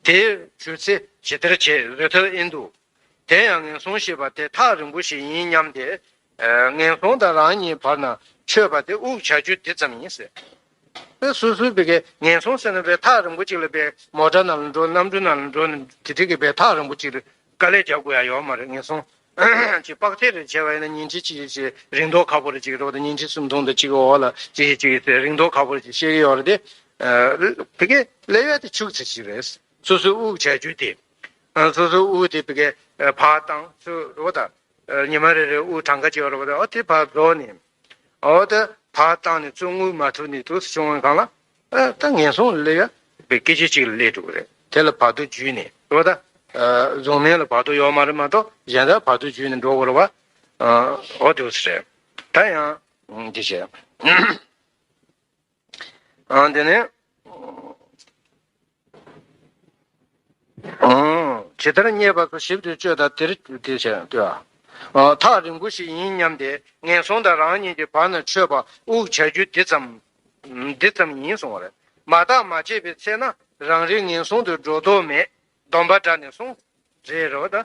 དེ་བྱུང་ཚེ་ཇི་ལྟར་བྱེད། བཟོད་ཐབས་ཨིན་འདུག་དེ་ཡང་ངན་སོང་ཞེས་པ་དེ་ཐག་རིང་པོ་ཞིག་ཡིན་སྙམ་སྟེ། ངན་སོང་དང་རང་གཉིས་བར་ན་ཆོད་པ་དེ་དབུགས་བྱ་རྒྱུ་འདི་ཙམ་ཡིན་ཟེར། སོ་སོའི་བི་གའི་ངན་སོང་ཟེར་ན་བའི་ཐག་རིང་པོ་ཅིག་ལ་བའི་མོ་ཊ་ནང་ལ་འགྲོ། གནམ་གྲུ་ནང་ལ་འགྲོ་ནས་དེ་འདྲ་གི་བའི་ཐག་རིང་པོ་ཅིག་ལ་དཀའ་ལས་རྒྱག་དགོས་ཡ་ཡོད་མ་རེད། ངན་སོང་ཅིག་དཔག་ཚད་རེ་བྱས་པ་ཡིན་ན་ཉིན་གཅིག་གཅིག་ཅིག་རིང་ཐོག་ཁ་པོ་རེ་ཅིག་རེད་པ། ད་ཉིན་གཅིག་སུམ་སྟོང་དང་གཅིག་གི་འོག་ལ་ཅིག་ཅིག་ཅིག་ཟེར་རིང་ཐོག་ཁ་པོ་རེ་ཅིག་བཤད་ཀྱི་ཡོད་རེད་དེ། བི་གའི་ལས་ཡོད་དེ་ཆུག་ཚེ་ཞིག་རེད། སོ་སོའི་དབུགས་བྱ་རྒྱུ་དེ། སོ་སོའི་དབུགས་དེ་བི་གའི་ཕར་བཏང་ཚུར་རེད་པ། ད་ཉི་མ་རེ་རེ་དབུགས་གྲངས་ཀ་ཅིག་ཡོད་རེད་པ། ད་ཨ་དེ་ཕར་རྫོགས་ནས། འོ་ད་ཕར་བཏང་ནས་ཚུར་རྔུབ་མ་ཐུབ་ནས་དུས་སུ་བྱུང་བའི་སྒང་ལ། ཨ་ད་ངན་སོང་ལ་སླེབས་ཡ་བའི་སྐད་ཅིག་གཅིག་ལ་སླེབས་འགྲོ་གི་རེད། དེ་ལ་བར་དོ་བརྒྱུད་ནས་རེད་པ། ད་གཟུགས་མེད་ལ་བར་དོ་ཡོད་མ་རེད་མ་གཏོགས། གཞན་དག་བར་དོ་བརྒྱུད་ནས་འགྲོ་གི་རེད་པ། འོ་དེ་འོ་ཟེར་རེད། ད་ཡང་འདི་བྱས། ཨང་། དེ་ནས། ཨང་། ཇི་ལྟར་རྙེད་པ་སོགས་ཞིབ་ཏུ་དཔྱོད་དང་། དེར་དེ་བྱས་ཏེ། ཨ། ཐག་རིང་པོ་ཞིག་ཡིན་སྙམ་སྟེ། ངན་སོང་དང་རང་ཉིད་ཀྱི་བར་ན་ཆོད་པ་དབུགས་བྱ་རྒྱུ་འདི་ཙམ། འདི་ཙམ་ཡིན་གསུངས་པ་རེད། མ་བརྟགས་མ་དཔྱད་པའི་ཚེ་ན་རང་རིག་ངན་སོང་དུ་འགྲོ་དོགས་མེད། སྡོམ་པ་འདྲ་ནས་གསུངས། རེད་རོ། ད་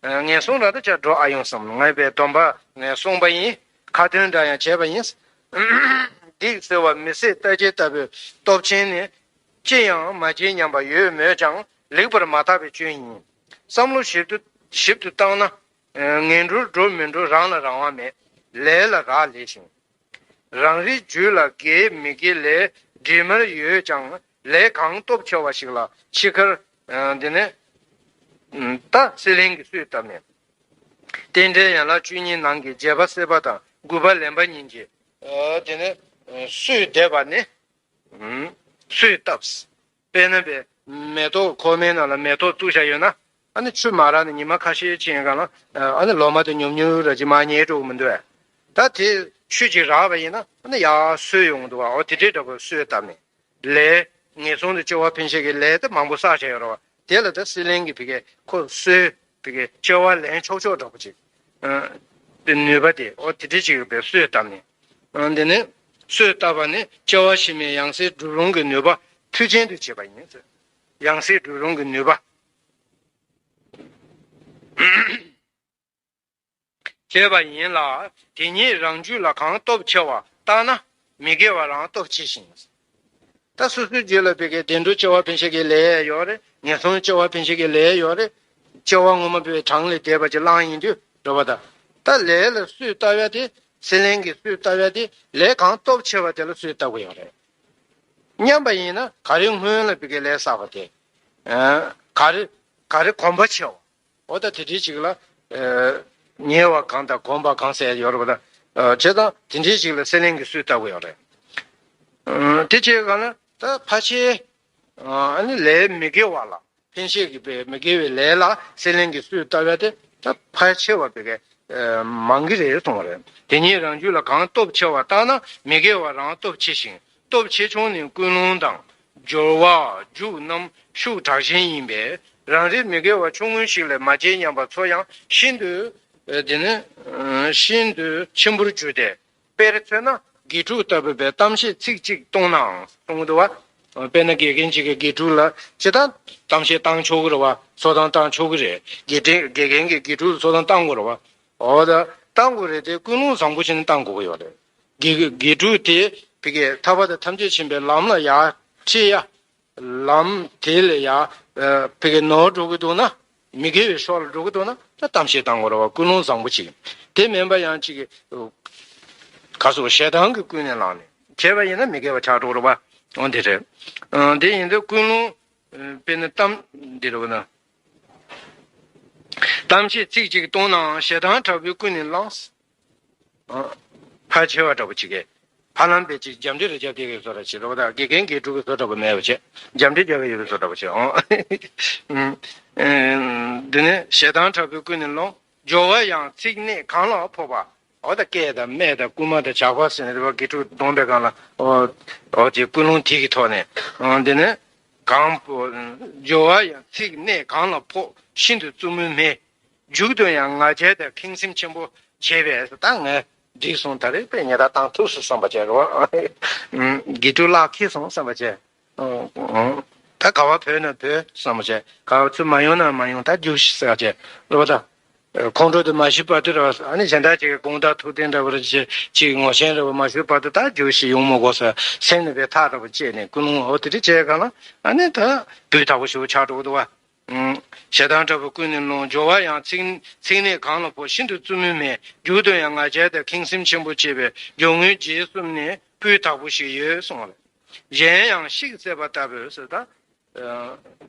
ངན་སོང་ར་ད་ཆ་འགྲོ་ཨ་ཡོང་བསམ། ངས་པའི་སྡོམ་པ་ངས་སྲུང་པ་ཡིན། ཁ་ཏོན་འདྲ་ཡང་བྱས་པ་ཡིན། སྡིག་གསོལ་བ་མི་སྲིད་ལྟ་བྱེད་ལྟ་བུའི་སྟོབས་ཆེན་ནི། ཅི་ཡང་མ་བྱེད་སྙམ་པ་ཡོད་མོད་ཀྱང་། ལེགས་པར་མ་བརྟགས་པའི་སྐྱོན་ཡིན། བསམ་བློ་ཞིབ་ཏུ་ཞིབ་ཏུ་བཏང་ན། ངན་འགྲོར་འགྲོ་མི་འགྲོ་རང་ལ་རང་དབང་མེད། ལས་ལ་རག་ལས་ཤིང་། རང་རིག་རྒྱུད་ལ་དགེ་མི་དགེ་ལས་འདྲེས་མར་ཡོད་ཀྱང་། ལས་གང་སྟོབས་ཆེ་བ་ཞིག་ལ་འཆི་ཁར། ཨ། འདི་ནི། ཨ། ད་སྲེད་ལེན་གྱི་གསོས་བཏབ་ནས། རྟེན་འབྲེལ་ཡན་ལག་བཅུ་གཉིས་ནང་གི་རྒྱས་པ་སྲེད་པ་དང་དགུ་པ་ལེན་པ་གཉིས་ཀྱིས། ཨ། དེ་ནི་གསོས་འདེབས་པ་ནི། ཨ། གསོས་བཏབ། དཔེར་ན་པའི་མེ་ཏོག་ཁོག་མའི་ནང་ལ་མེ་ཏོག་བཙུགས་བཞག་ཡོད་ན། ཨ་ནི་ཆུ་མ་རག་ནས་ཉི་མ་ཁ་ཤས་ཕྱིན་གང་ལ། ཨ་ནི་ལོ་མ་དེ་ཉུབ་ཉུབ་ར་ཅིག་མར་ཉལ་འགྲོ་གི་མི་འདུག་ཨ། ད་དེ་ཆུ་ཅིག་རག་པ་ཡིན་ན། ཨ་ནི་ཡར་གསོས་ཡོང་གི་འདུག་བ། འོ་དེ་འདྲའི་འདྲ་པོ་གསོས་བཏབ་ནས། ལས་ངན་སོང་དུ་སྐྱེ་བ་འཕེན་བྱེད་ཀྱི་ལས་དེ་མང་པོ་བསགས་བྱས་ཡོད་རེད་བ། དེ་ལ་ད་སྲེད་ལེན་གྱི་བི་གའི་ཁོ་གསོས་བི་གའི་སྐྱེ་བ་ལེན་ཆོག་ཆོག་འདྲ་པོ་ཅིག། ཨ། དེ་ནུས་པ་དེ་འོ་དེ་འདྲ་ཅིག་གི་བའི་གསོས་བཏབ་ནས། ཨ། དེ་ནས་གསོས་བཏབ་པ་ནི་སྐྱེ་བ་ཕྱི་མའི་ཡང་སྲིད་སྒྲུབ་རུང་གི་ནུས་པ་མཐུ་ཅན་དུ་བྱེད་པ་ཡིན། ཡང་སྲིད་སྒྲུབ་རུང་གི་ནུས་པ། བྱས་པ་ཡིན་ལ། དེ་ཉིད་རང་རྒྱུད་ལ་གང་སྟོབས་ཆེ་བ་བརྟགས་ན་མི་དགེ་བ་རང་སྟོབས་ཆེ་ཞིང་། ད་སོ་སོའི་རྒྱུད་ལ་བི་གའི་བདེ་འགྲོ་སྐྱེ་བ་འཕེན་བྱེད་ཀྱི་ལས་ཡོད་རེད། ངན་སོང་སྐྱེ་བ་འཕེན་བྱེད་ཀྱི་ལས་ཡོད་རེད། སྐྱེ་བ་སྔོན་མ་བའི་གྲངས་ལས་འདས་པ་ཅིག་བླངས་ཡིན་དུས་རེད་བ། ད་ད་ལས་ལ་གསོས་བཏབ་ཡ་དེ། སྲེད་ལེན་གྱི་གསོས་བཏབ་ཡ་དེ་ལས་གང་སྟོབས་ཆེ་བ་དེ་ལ་གསོས་བཏབ་དགོས་ཡོད་རེད། སྙམ་པ་ཡིན་ན་ག་རེ་སྔོན་ལ་བི་གའི་ལས་བསགས་པ་དེ། ཨ། ག་རེ་ག་རེ་གོམས་པ་ཆེ་བ། འོ་ད་དེ་འདྲའི་ཅིག་ལ། ཨ། ཉེ་བ་གང་དང་གོམས་པ་གང་ཟེར་ཡོད་རེད་བ། ད། ཨ། བྱས་ཙང་དེ་འདྲའི་ཅིག་ལ་སྲེད་ལེན་གྱི་གསོས་བཏབ་དགོས་ཡོད་རེད། ཨ། དེ་བྱས་གང་ལ་ད་ཕལ་ཆེར། ཨ་ནི་ལས་མི་དགེ་བ་ལ། ལྷན་སྐྱེས་ཀྱི་པའི་མི་དགེ་བའི་ལས་ལ་སྲེད་ལེན་གྱི་སྲོལ་བཏབ་ཡ་དེ་ད་ཕལ་ཆེ་བ་པའི་གི་མང་གི་རེད་གསུངས་པ་རེད། དེ་ཉིད་རང་རྒྱུད་ལ་གང་སྟོབས་ཆེ་བ་ལྟར་ན་མི་དགེ་བ་རང་སྟོབས་ཆེ་ཞིང་། སྟོབས་ཆེ་ཆུང་ནི་ཀུན་སློང་དང་། སྦྱོར་བ་རྒྱུ་རྣམས་ཤུགས་དྲག་ཞན་ཡིན་པས། རང་རིགས་མི་དགེ་བ་ཆུང་ངུ་ཞིག་ལས་མ་སྐྱེས་སྙམ་པ་ཚོ་ཡང་ཤིན་ཏུ། དེ་ནི་ཤིན་ཏུ་ཆེན་པོར་གྱུར་ཏེ། དཔེར་མཚོན་ན་དགེ་ཕྲུག་ལྟ་བུ་པས་གཏམ་བཤད་ཚིག་གཅིག་གཏོང་ནའང་གསུང་གི་འདུག་བ། དཔེར་ན་དགེ་རྒན་གཅིག་གིས་དགེ་ཕྲུག་ལ་ཅི་ལྟར་གཏམ་བཤད་བཏང་ཆོག་གི་རེད་བ། འཚོ་སྟངས་བཏང་ཆོག་གི་རེད། དགེ་ཕྲུག་དགེ་རྒན་གྱིས་དགེ་ཕྲུག་ལ་འཚོ་སྟངས་བཏང་དགོས་རེད་བ། འོ་ད་བཏང་དགོས་རེད་དེ་ཀུན་སློང་བཟང་པོ་བྱས་ནས་བཏང་དགོས་ཀྱི་ཡོད་རེད། དགེ་དགེ་ཕྲུག་དེ་ཕ་གིའི་ཐར་པ་དང་ཐམས་ཅད་མཁྱེན་པའི་ལམ་ལ་ཡར་ཁྲིད་ཡ། ལམ་དེ་ལ་ཡ་ཨ་ཕ་གི་ནོར་འགྲོ་གི་འདུག་ན། མི་དགེ་བའི་ཕྱོགས་ལ་འགྲོ་གི་འདུག་ན་ད་གཏམ་བཤད་བཏང་དགོས་རེད་བ། ཀུན་སློང་བཟང་པོ་ཅིག་དེ་མིན་པ་ཡང་ཅིག་ག་སོ་ཞེ་སྡང་གིས་ཀུན་ནས་བསླངས་ནས་བྱས་པ་ཡིན་ན་མི་དགེ་བ་ཆགས་འགྲོ་གི་རེད་བ། འོ་དེ་རེད། ཨ་དེ་ཡིན་དུས་ཀུན་སློང་ཨ་དཔེར་ན་གཏམ་འདི་རེད་བ་ན། གཏམ་བཤད་ཚིག་གཅིག་གཏོང་ནའང་ཞེ་སྡང་དྲག་པོས་ཀུན་ནས་བསླངས། ཕལ་ཆེ་བ་འདྲ་པོ་ཅིག་གིས། ཧ་ལམ་པའི་ཅིག་རྒྱབ་འདྲེ་རེ་རྒྱབ་བསྡད་ཀྱི་བཟོ་འདྲ་ཅིག་རེད་བ། ད་དགེ་རྒན་དགེ་ཕྲུག་གི་བཟོ་འདྲ་པོ་མེད་པ་བྱས། རྒྱབ་འདྲེ་རྒྱབ་ཀྱི་ཡོད་པའི་བཟོ་འདྲ་པོ་ཅིག་ཨང་། འདི་ནི་ཞེ་སྡང་དྲག་པོས་ཀུན་ནས་བསླངས། སྦྱོར་བ་ཡང་ཚིག་སྣེ་གང་ལ་ཕོག་པ། འོ་ད་སྐད་དང་སྨད་དང་རྐུན་མ་དང་ཇག་པ་ཟེར་ནས་རེད་བ། དགེ་ཕྲུག་གདོང་པའི་སྒང་ལ་འོ་འོ་དེ་ཀུན་སློང་དེ་གི་ཐོག་ནས་འོ་འདི་ནི་གང་པོ། སྦྱོར་བ་ཡང་ཚིག་སྣེ་གང་ལ་ཕོག་ཤིན་ཏུ་རྩུབ་མོའི་མེ། མཇུག་ཏུ་ཡང་ང་རྒྱལ་དང་ཁེངས་སེམས་ཆེན་པོ་བྱས་པས། ད་ངས་འགྲིག་སོང་། ད་རེས་དཔེ་ཉེས་རྡུང་བཏང་ཐུབ་སོང་བསམ་པ་བྱས་རེད་བ། དགེ་ཕྲུག་བརླག་འཁེལ་སོང་བསམ་པ་བྱས། ད་ག་བ་བོས་ན་བོས་བསམ་པ་བྱས། ག་བ་ཚུར་མ་ཡོང་ན་མ་ཡོང་། ད་རྒྱུགས་ཤིག་ཟེར་བྱས་རེད་བ། ད་ཁོང་ཁྲོ་དེ་མ་ཞི་བར་དུ་རེད་བ། ཨ་ནི་གཞན་དག་ཅིག་གི་དགོངས་དག་ཐུགས་བདེན་འདྲ་བོ་རེ་ཅིག་ཅིག་ངོ་ཤེས་འདྲ་བོ་མ་ཞུས་བར་དུ་ད་རྒྱུགས་ཤིག་ཡོང་མི་དགོས་ཟེར་སེམས་ནས་པའི་ཐག་འདྲ་བོ་བཅད་ནས་ཀུན་སློང་འོ་དེ་འདྲ་བྱས་གང་ལ་ཨ་ནི་ད་སྤུས་དག་པོ་ཞིག་ཆགས་འགྲོ་གི་འདུག་བ། ཞེ་སྡང་དྲག་པོས་ཀུན་ནས་བསླངས། སྦྱོར་བ་ཡང་ཚིག་ཚིག་སྣེ་གང་ལ་ཕོག་ཤིན་ཏུ་རྩུབ་མོའི་མེ། མཇུག་ཏུ་ཡང་ང་རྒྱལ་དང་ཁེངས་སེམས་ཆེན་པོ་བྱས་པས། སྦྱོར་དངོས་རྗེས་གསུམ་ནི་སྤུས་དག་པོ་ཞིག་ཡོད་གསུངས་པ་རེད། གཞན་ཡང་ཤིག་བསད་པ་ལྟ་བུ་ཟེར་ད།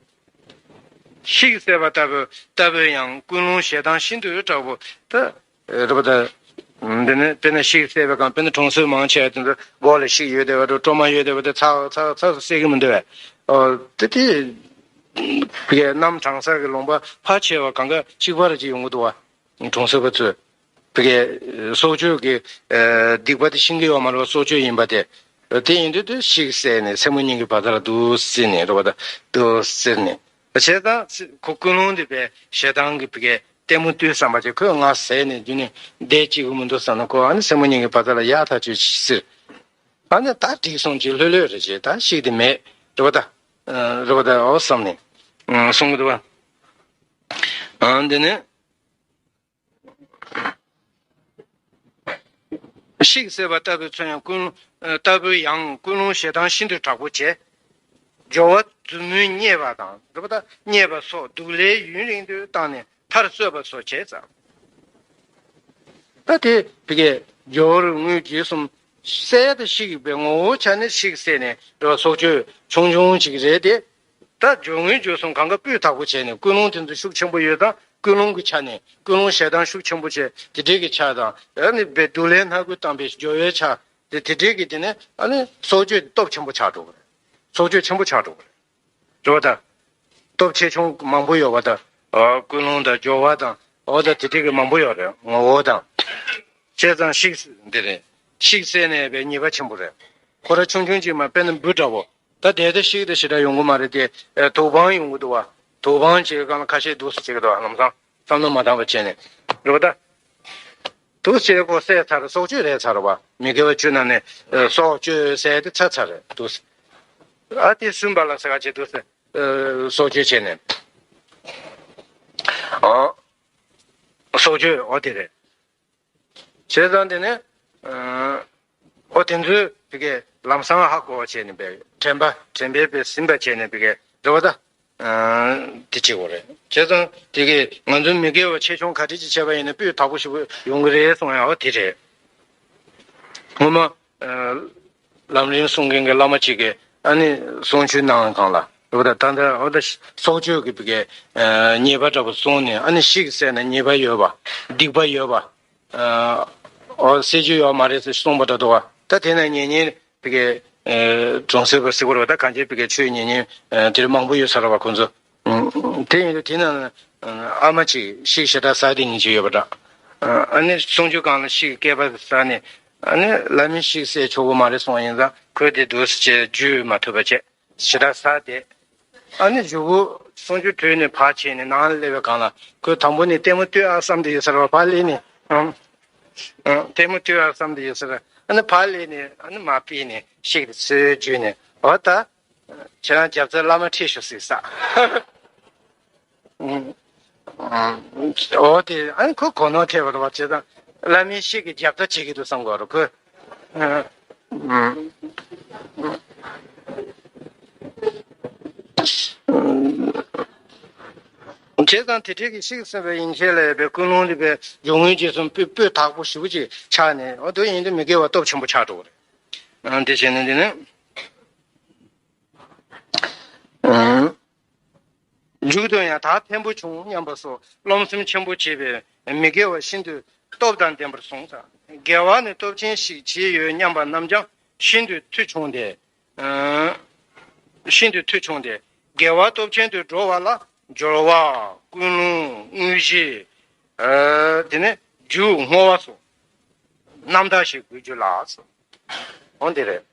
ཤིག་བསད་པ་ལྟ་བུ་ལྟ་བུ་ཡང་ཀུན་སློང་ཞེ་སྡང་ཤིན་ཏུ་དྲག་པོ་ད། རེད་པ་ད། འདི་ནི་དཔེར་ན་ཤིག་བསད་པའི་སྒང་དཔེར་ན་གྲོང་གསེབ་མང་ཆེ་བ་དེ་ཚོ་མགོ་ལ་ཤིག་ཡོད་བསྡད་པ་འགྲོ། སྲོ་མ་ཡོད་བསྡད་པ་དེ་ཚ་ཚ་ཚ་བསད་ཀྱི་མི་འདུག་བས། ཨོ་དེ་དེ་བི་གའི་གནམ་གྲང་ས་གི་ལུང་པ་ཕལ་ཆེ་བ་གང་ག་གཅིག་པ་རེ་ཅིག་ཡོང་གི་འདུག་བ། གྲོང་གསེབ་པ་ཚོས་བི་གའི་སྲོག་གཅོད་ཀྱི་སྡིག་པ་དེ་ཤེས་ཀྱི་ཡོད་མ་རེད་བ། སྲོག་གཅོད་ཡིན་པ་དེ། དེ་ཡིན་དུས་དེ་ཤིག་བསད་ནས་སེན་མོ་སྙིང་གི་བ་ཚ་ལ་འདུག་སེ་ནས་རེད་པ་ད་འདུག་སེ་ནས། བྱས་ཙང་ཁོ་ཀུན་སློང་དེ་བས་ཞེ་སྡང་གི་བི་གའི་ལྟད་མོ་ལྟོས་བསམ་པ་བྱས། ཁོས་ང་བསད་ནས་རྒྱུ་ནི་བསྡད་ཅིག་གི་མི་འདུག་བསམ་ན་ཁོ་ཨ་ནི་སེན་མོ་སྙིང་གི་བ་ཚ་ལ་ཡག་ཐག་ཆོད་ཅིག་ཟེར། ཨ་ནི་ད་འགྲིག་སོང་ཅིག་ལྷོད་ལྷོད་རེ་བྱས། ད་ཤིག་དེ་མེད་རེད་པ་ད། རེད་པ་ད་ཨོ་བསམ་ནས་གསུང་གི་འདུག་བ། འདི་ནི། ཤིག་བསད་པ་ལྟ་བུ་ཚོ་ཡང་ཀུན་ལྟ་བུ་ཡང་ཀུན་སློང་ཞེ་སྡང་ཤིན་ཏུ་དྲག་པོ་བྱས། སྦྱོར་བ་རྫུན་སྨོན་བརྙས་པ་དང་རེད་པ་ད་བརྙས་པ་སོགས་སྡུག་ལས་ཡུན་རིང་དུ་བཏང་ནས་མཐར་གསོད་པ་སོགས་བྱས་ཙང་། ད་དེ་བི་གའི་སྦྱོར་དངོས་རྗེས་གསུམ་བསད་དེ་ཤིག་པའི་ངོ་བོ་ཆ་ནས་ཤིག་བསད་ནས་རེད་པ་སྲོག་གཅོད་ཆུང་ཆུང་ཅིག་རེད་དེ། ད་སྦྱོར་དངོས་རྗེས་གསུམ་གང་ག་སྤུས་དག་པོ་བྱས་ནས་ཀུན་སློང་དེ་ཚོ་ཤུགས་ཆེན་པོ་ཡོད་ཙང་ཀུན་སློང་གི་ཆ་ནས་ཀུན་སློང་ཞེ་སྡང་ཤུགས་ཆེན་པོ་བྱས་དེ་འདྲས་ཀྱི་ཆ་དང་ཨ་ནི་བའི་སྡུག་ལས་སྣ་ཁུག་བཏང་པའི་སྦྱོར་བའི་ཆ་དེ་དེ་འདྲས་ཀྱི་དེ་ནས་ཨ་ནི་སྲོག་གཅོད་དེ་སྟོབས་ཆེན་པོ་ཆགས་འགྲོ་གི་རེད། སྲོག་གཅོད་ཆེན་པོ་ཆགས་འགྲོ་གི་རེད། རེད་པ་ད། སྟོབས་ཆེ་ཆུང་མང་པོ་ཡོད་པ་ད། ཨ་ཀུན་སློང་དང་སྦྱོར་བ་དང་འོ་ད་དེ་འདྲས་ཀྱི་མང་པོ་ཡོད་རེད། ངོ་བོ་དང་། བྱས་ཙང་ཤིག་འདི་རེད། ཤིག་བསད་ནས་བའི་ཉེས་པ་ཆེན་པོ་རེད། ཁོ་ར་ཆུང་ཆུང་ཅིག་མ་དཔེར་ན་འབུ་འདྲ་བོ། ད་དེ་ལྟ་ཤིག་དེ་ཞེ་དྲག་ཡོང་གི་མ་རེད་དེ། ཨེ་དུག་པང་ཡོང་གི་འདུག་བ། དུག་པང་ཅིག་གི་སྒང་ལ་ཁ་ཤས་འདུག་སེ་བྱེད་ཀྱི་འདུག་བ། ལམ་སང་བསམ་བློ་མ་བཏང་བ་བྱས་ནས། རེད་པ་ད། འདུག་སེ་ཁོ་བསད་ཚར། སྲོག་གཅོད་རེད་ཚར་བ། མི་དགེ་བ་བཅུ་ནང་ནས་ཨེ་སྲོག་གཅོད་ཟེར་དེ་ཚར་ཚར་རེད་འདུག་སེ། ཨ་དེ་སུན་པ་ལ་ཟེར་ག་བྱེད་འདུག་སེ། ཨེ་སྲོག་གཅོད་བྱས་ནས། ཨ་སྲོག་གཅོད་འོ་དེ་རེད། བྱས་ཙང་དེ་ནས་ཨ་ཨོ་དེ་ཚོའི་བི་གའི་ལམ་སང་ཧ་གོ་བ་བྱས་ནས་བའི་དྲན་པ་དྲན་པའི་བའི་ཟིན་པ་བྱས་ནས་བི་གའི་རེད་པ་ད། ཨ་དེ་བྱེད་དགོས་རེད། བྱས་ཙང་དེ་གའི་ང་ཚོ་མི་དགེ་བ་ཆེ་ཆུང་ག་འདྲ་ཅིག་བྱས་པ་ཡིན་ན་སྤུས་དག་པོ་ཞིག་ཡོང་གི་རེད་གསུང་ཡ་ཨོ་དེ་རེད། ངོ་མ་ཨ་ལམ་རིམ་གསུང་མཁན་གྱི་བླ་མ་གཅིག་གིས་ཨ་ནི་གསུང་ཆོས་གནང་གང་ལ་རེད་པ་ད། ད་ལྟ་ཨོ་ད་སྲོག་གཅོད་ཀྱི་བི་གའི་ཨ་ཉེས་པ་འདྲ་པོ་གསུངས་ནས་ཨ་ནི་ཤིག་བསད་ན་ཉེས་པ་ཡོད་པ། སྡིག་པ་ཡོད་པ། ཨ་ཨོ་སྲིད་ཇུས་ཡོད་མ་རེད་ཟེར་གསུངས་པ་འདྲ་འདུག་བ། ད་དེ་ན་ཉན་ཉན་བི་གའི་ཨ་གྲོང་གསེབ་པ་ཟེར་དགོས་རེད་པ། ད་གང་ཅི་བི་གའི་ཆོས་ཉན་ཉན་ཨ་དེ་རིང་མང་པོ་ཡོད་ས་རེད་པ། ཁོང་ཚོ་ དེ་ཡིན་དུས་དེ་ན་ཨ་མ་གཅིག་ཤིག་ཞེ་དྲག་ཟ་དེ་ཉིན་གཅིག་ཡོད་པ་འདྲ། ཨ་ནི་གསུང་ཆོས་སྒང་ལ་ཤིག་སྐེད་པ་ཟ་ནས། ཨ་ནི་ལ་མི་ཤིག་བསད་ཆོག་གི་མ་རེད་གསུངས་ཡིན་ཙང་ཁོས་དེ་འདུག་སེ་བྱས་འཇུ་མ་ཐུབ་པ་བྱས་ཞེ་དྲག་ཟ་དེ། ཨ་ནི་མཇུག་གུ་གསུང་ཆོས་གྲོལ་ནས་ཕར་ཕྱིན་ནས་ནང་ལ་སླེབས་པའི་སྒང་ལ་ཁོས་དང་པོ་ནས་ལྟད་མོ་ལྟོས་ཨ་བསམ་དེ་ཡོད་ས་རེད་བ། ཕར་སླེབས་ནས་ཨང་ཨང་ལྟད་མོ་ལྟོས་ཨ་བསམ་དེ་ཡོད་ས་རེད། ཨ་ནི་ཕར་སླེབས་ནས་ཨ་ནི་མར་ཕུད་ནས་ཤིག་དེ་ཚུར་འཇུས་ནས། འོ་ད། ཁྱེད་རང་རྒྱབ་རྩར་བླ་མ་ཁྲིད་ཤོག་ཟེར་ས། ཨང་། ཨང་། འོ་དེ་ཨ་ནི་ཁོ་གོ་ནོར་ཐེབས་པ་རེད་བ། བྱས་ཙང་བླ་མའི་ཤིག་གི་རྒྱབ་རྩ་བྱེད་ཀྱི་འདུག་བསམ་གོ་རེད་ཁོས། ཨང་། ཨང་། བྱས་ཙང་དེ་འདྲའི་གི་ཤིག་ཟེར་བའི་ཡན་ཆད་ལ་ཡོད་པའི་ཀུན་སློང་དེ་བས་སྦྱོར་དངོས་རྗེས་གསུམ་སྤུས་སྤུས་དག་པོ་ཞེ་པོ་ཅིག་ཆགས་ནས། འོ་དེ་ཡིན་དུས་མི་དགེ་བ་སྟོབས་ཆེན་པོ་ཆགས་འགྲོ་གི་རེད། ཨང་། དེ་བྱས་ནས་འདི་ནི། ཨང་། མཇུག་ཏུ་ཡང་ད་འཐེན་པོ་བྱུང་སྙམ་པ་སོགས་རློམ་སེམས་ཆེན་པོ་བྱེད་པའི་མི་དགེ་བ་ཤིན་ཏུ་སྟོབས་དང་ལྡན་པར་གསུངས། དགེ་བ་ནི་སྟོབས་ཆེན་ཞིག་བྱས་ཡོད་སྙམ་པ་རྣམས་ཀྱང་ཤིན་ཏུ་མཐུ་ཆུང་སྟེ། ཨ། ཤིན་ཏུ་མཐུ་ཆུང་སྟེ། དགེ་བ་སྟོབས་ཆེན་དུ་འགྲོ་བ་ལ་སྦྱོར་བ། ཀུན་སློང་། དངོས་གཞི། ཨ། དེ་ནས་རྒྱུ་བསྔོ་བ་སོགས་རྣམ་དག་ཞིག་དགོས་རྒྱུ་ལགས། འོ་འདི་རེད།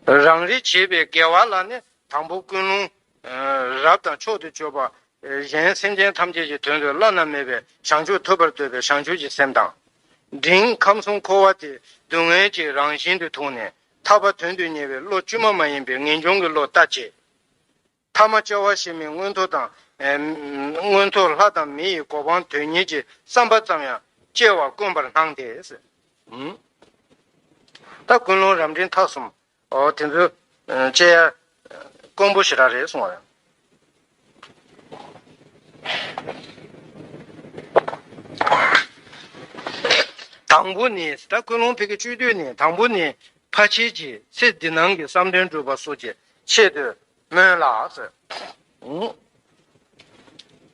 རང་རེ་བྱེད་པའི་དགེ་བ་ལ་ནི་དང་པོ་ཀུན་སློང་། ཨ། རབ་དང་མཆོག་ཏུ་གྱུར་པ། གཞན་སེམས་ཅན་ཐམས་ཅད་ཀྱི་དོན་དུ་བླ་ན་མེད་པའི་བྱང་ཆུབ་ཐོབ་པར་འདོད་པའི་བྱང་ཆུབ་ཀྱི་སེམས་དང་། འབྲིང་ཁམས་གསུམ་འཁོར་བ་དེ་སྡུག་བསྔལ་གྱི་རང་བཞིན་དུ་མཐོང་ནས་ཐར་པ་དོན་དུ་གཉེར་བའི་བློ་བཅོས་མ་མ་ཡིན་པའི་ངེས་འབྱུང་གི་བློ་ལྟ་བྱེད། ཐ་མ་སྐྱེ་བ་ཕྱི་མའི་མངོན་མཐོ་དང་། ཨེ། མངོན་མཐོ་ལྷ་དང་མི་ཡི་གོ་འཕང་དོན་གཉེར་གྱི་བསམ་པ་ཙམ་ཡང་སྐྱེ་བ་དཀོན་པར་སྣང་སྟེ། ཨུམ། ད་ཀུན་སློང་རབ་འབྲིང་ཐ་གསུམ། འོ་དེ་ཚོ་སྐྱེ་ཡ་དཀོན་པོ་ཞེ་དྲག་རེད་གསུངས་པ་རེད། དང་པོ་ནི། ད་ཀུན་སློང་ཕ་གི་བཅུ་དུས་ནི། དང་པོ་ནི་ཕལ་ཆེར་གྱིས་ཚེ་འདི་སྣང་གི་བསམ་དོན་འགྲུབ་པ་སོགས་ཀྱི་ཆེད་དུ་སྨོན་ལ་ཟེར།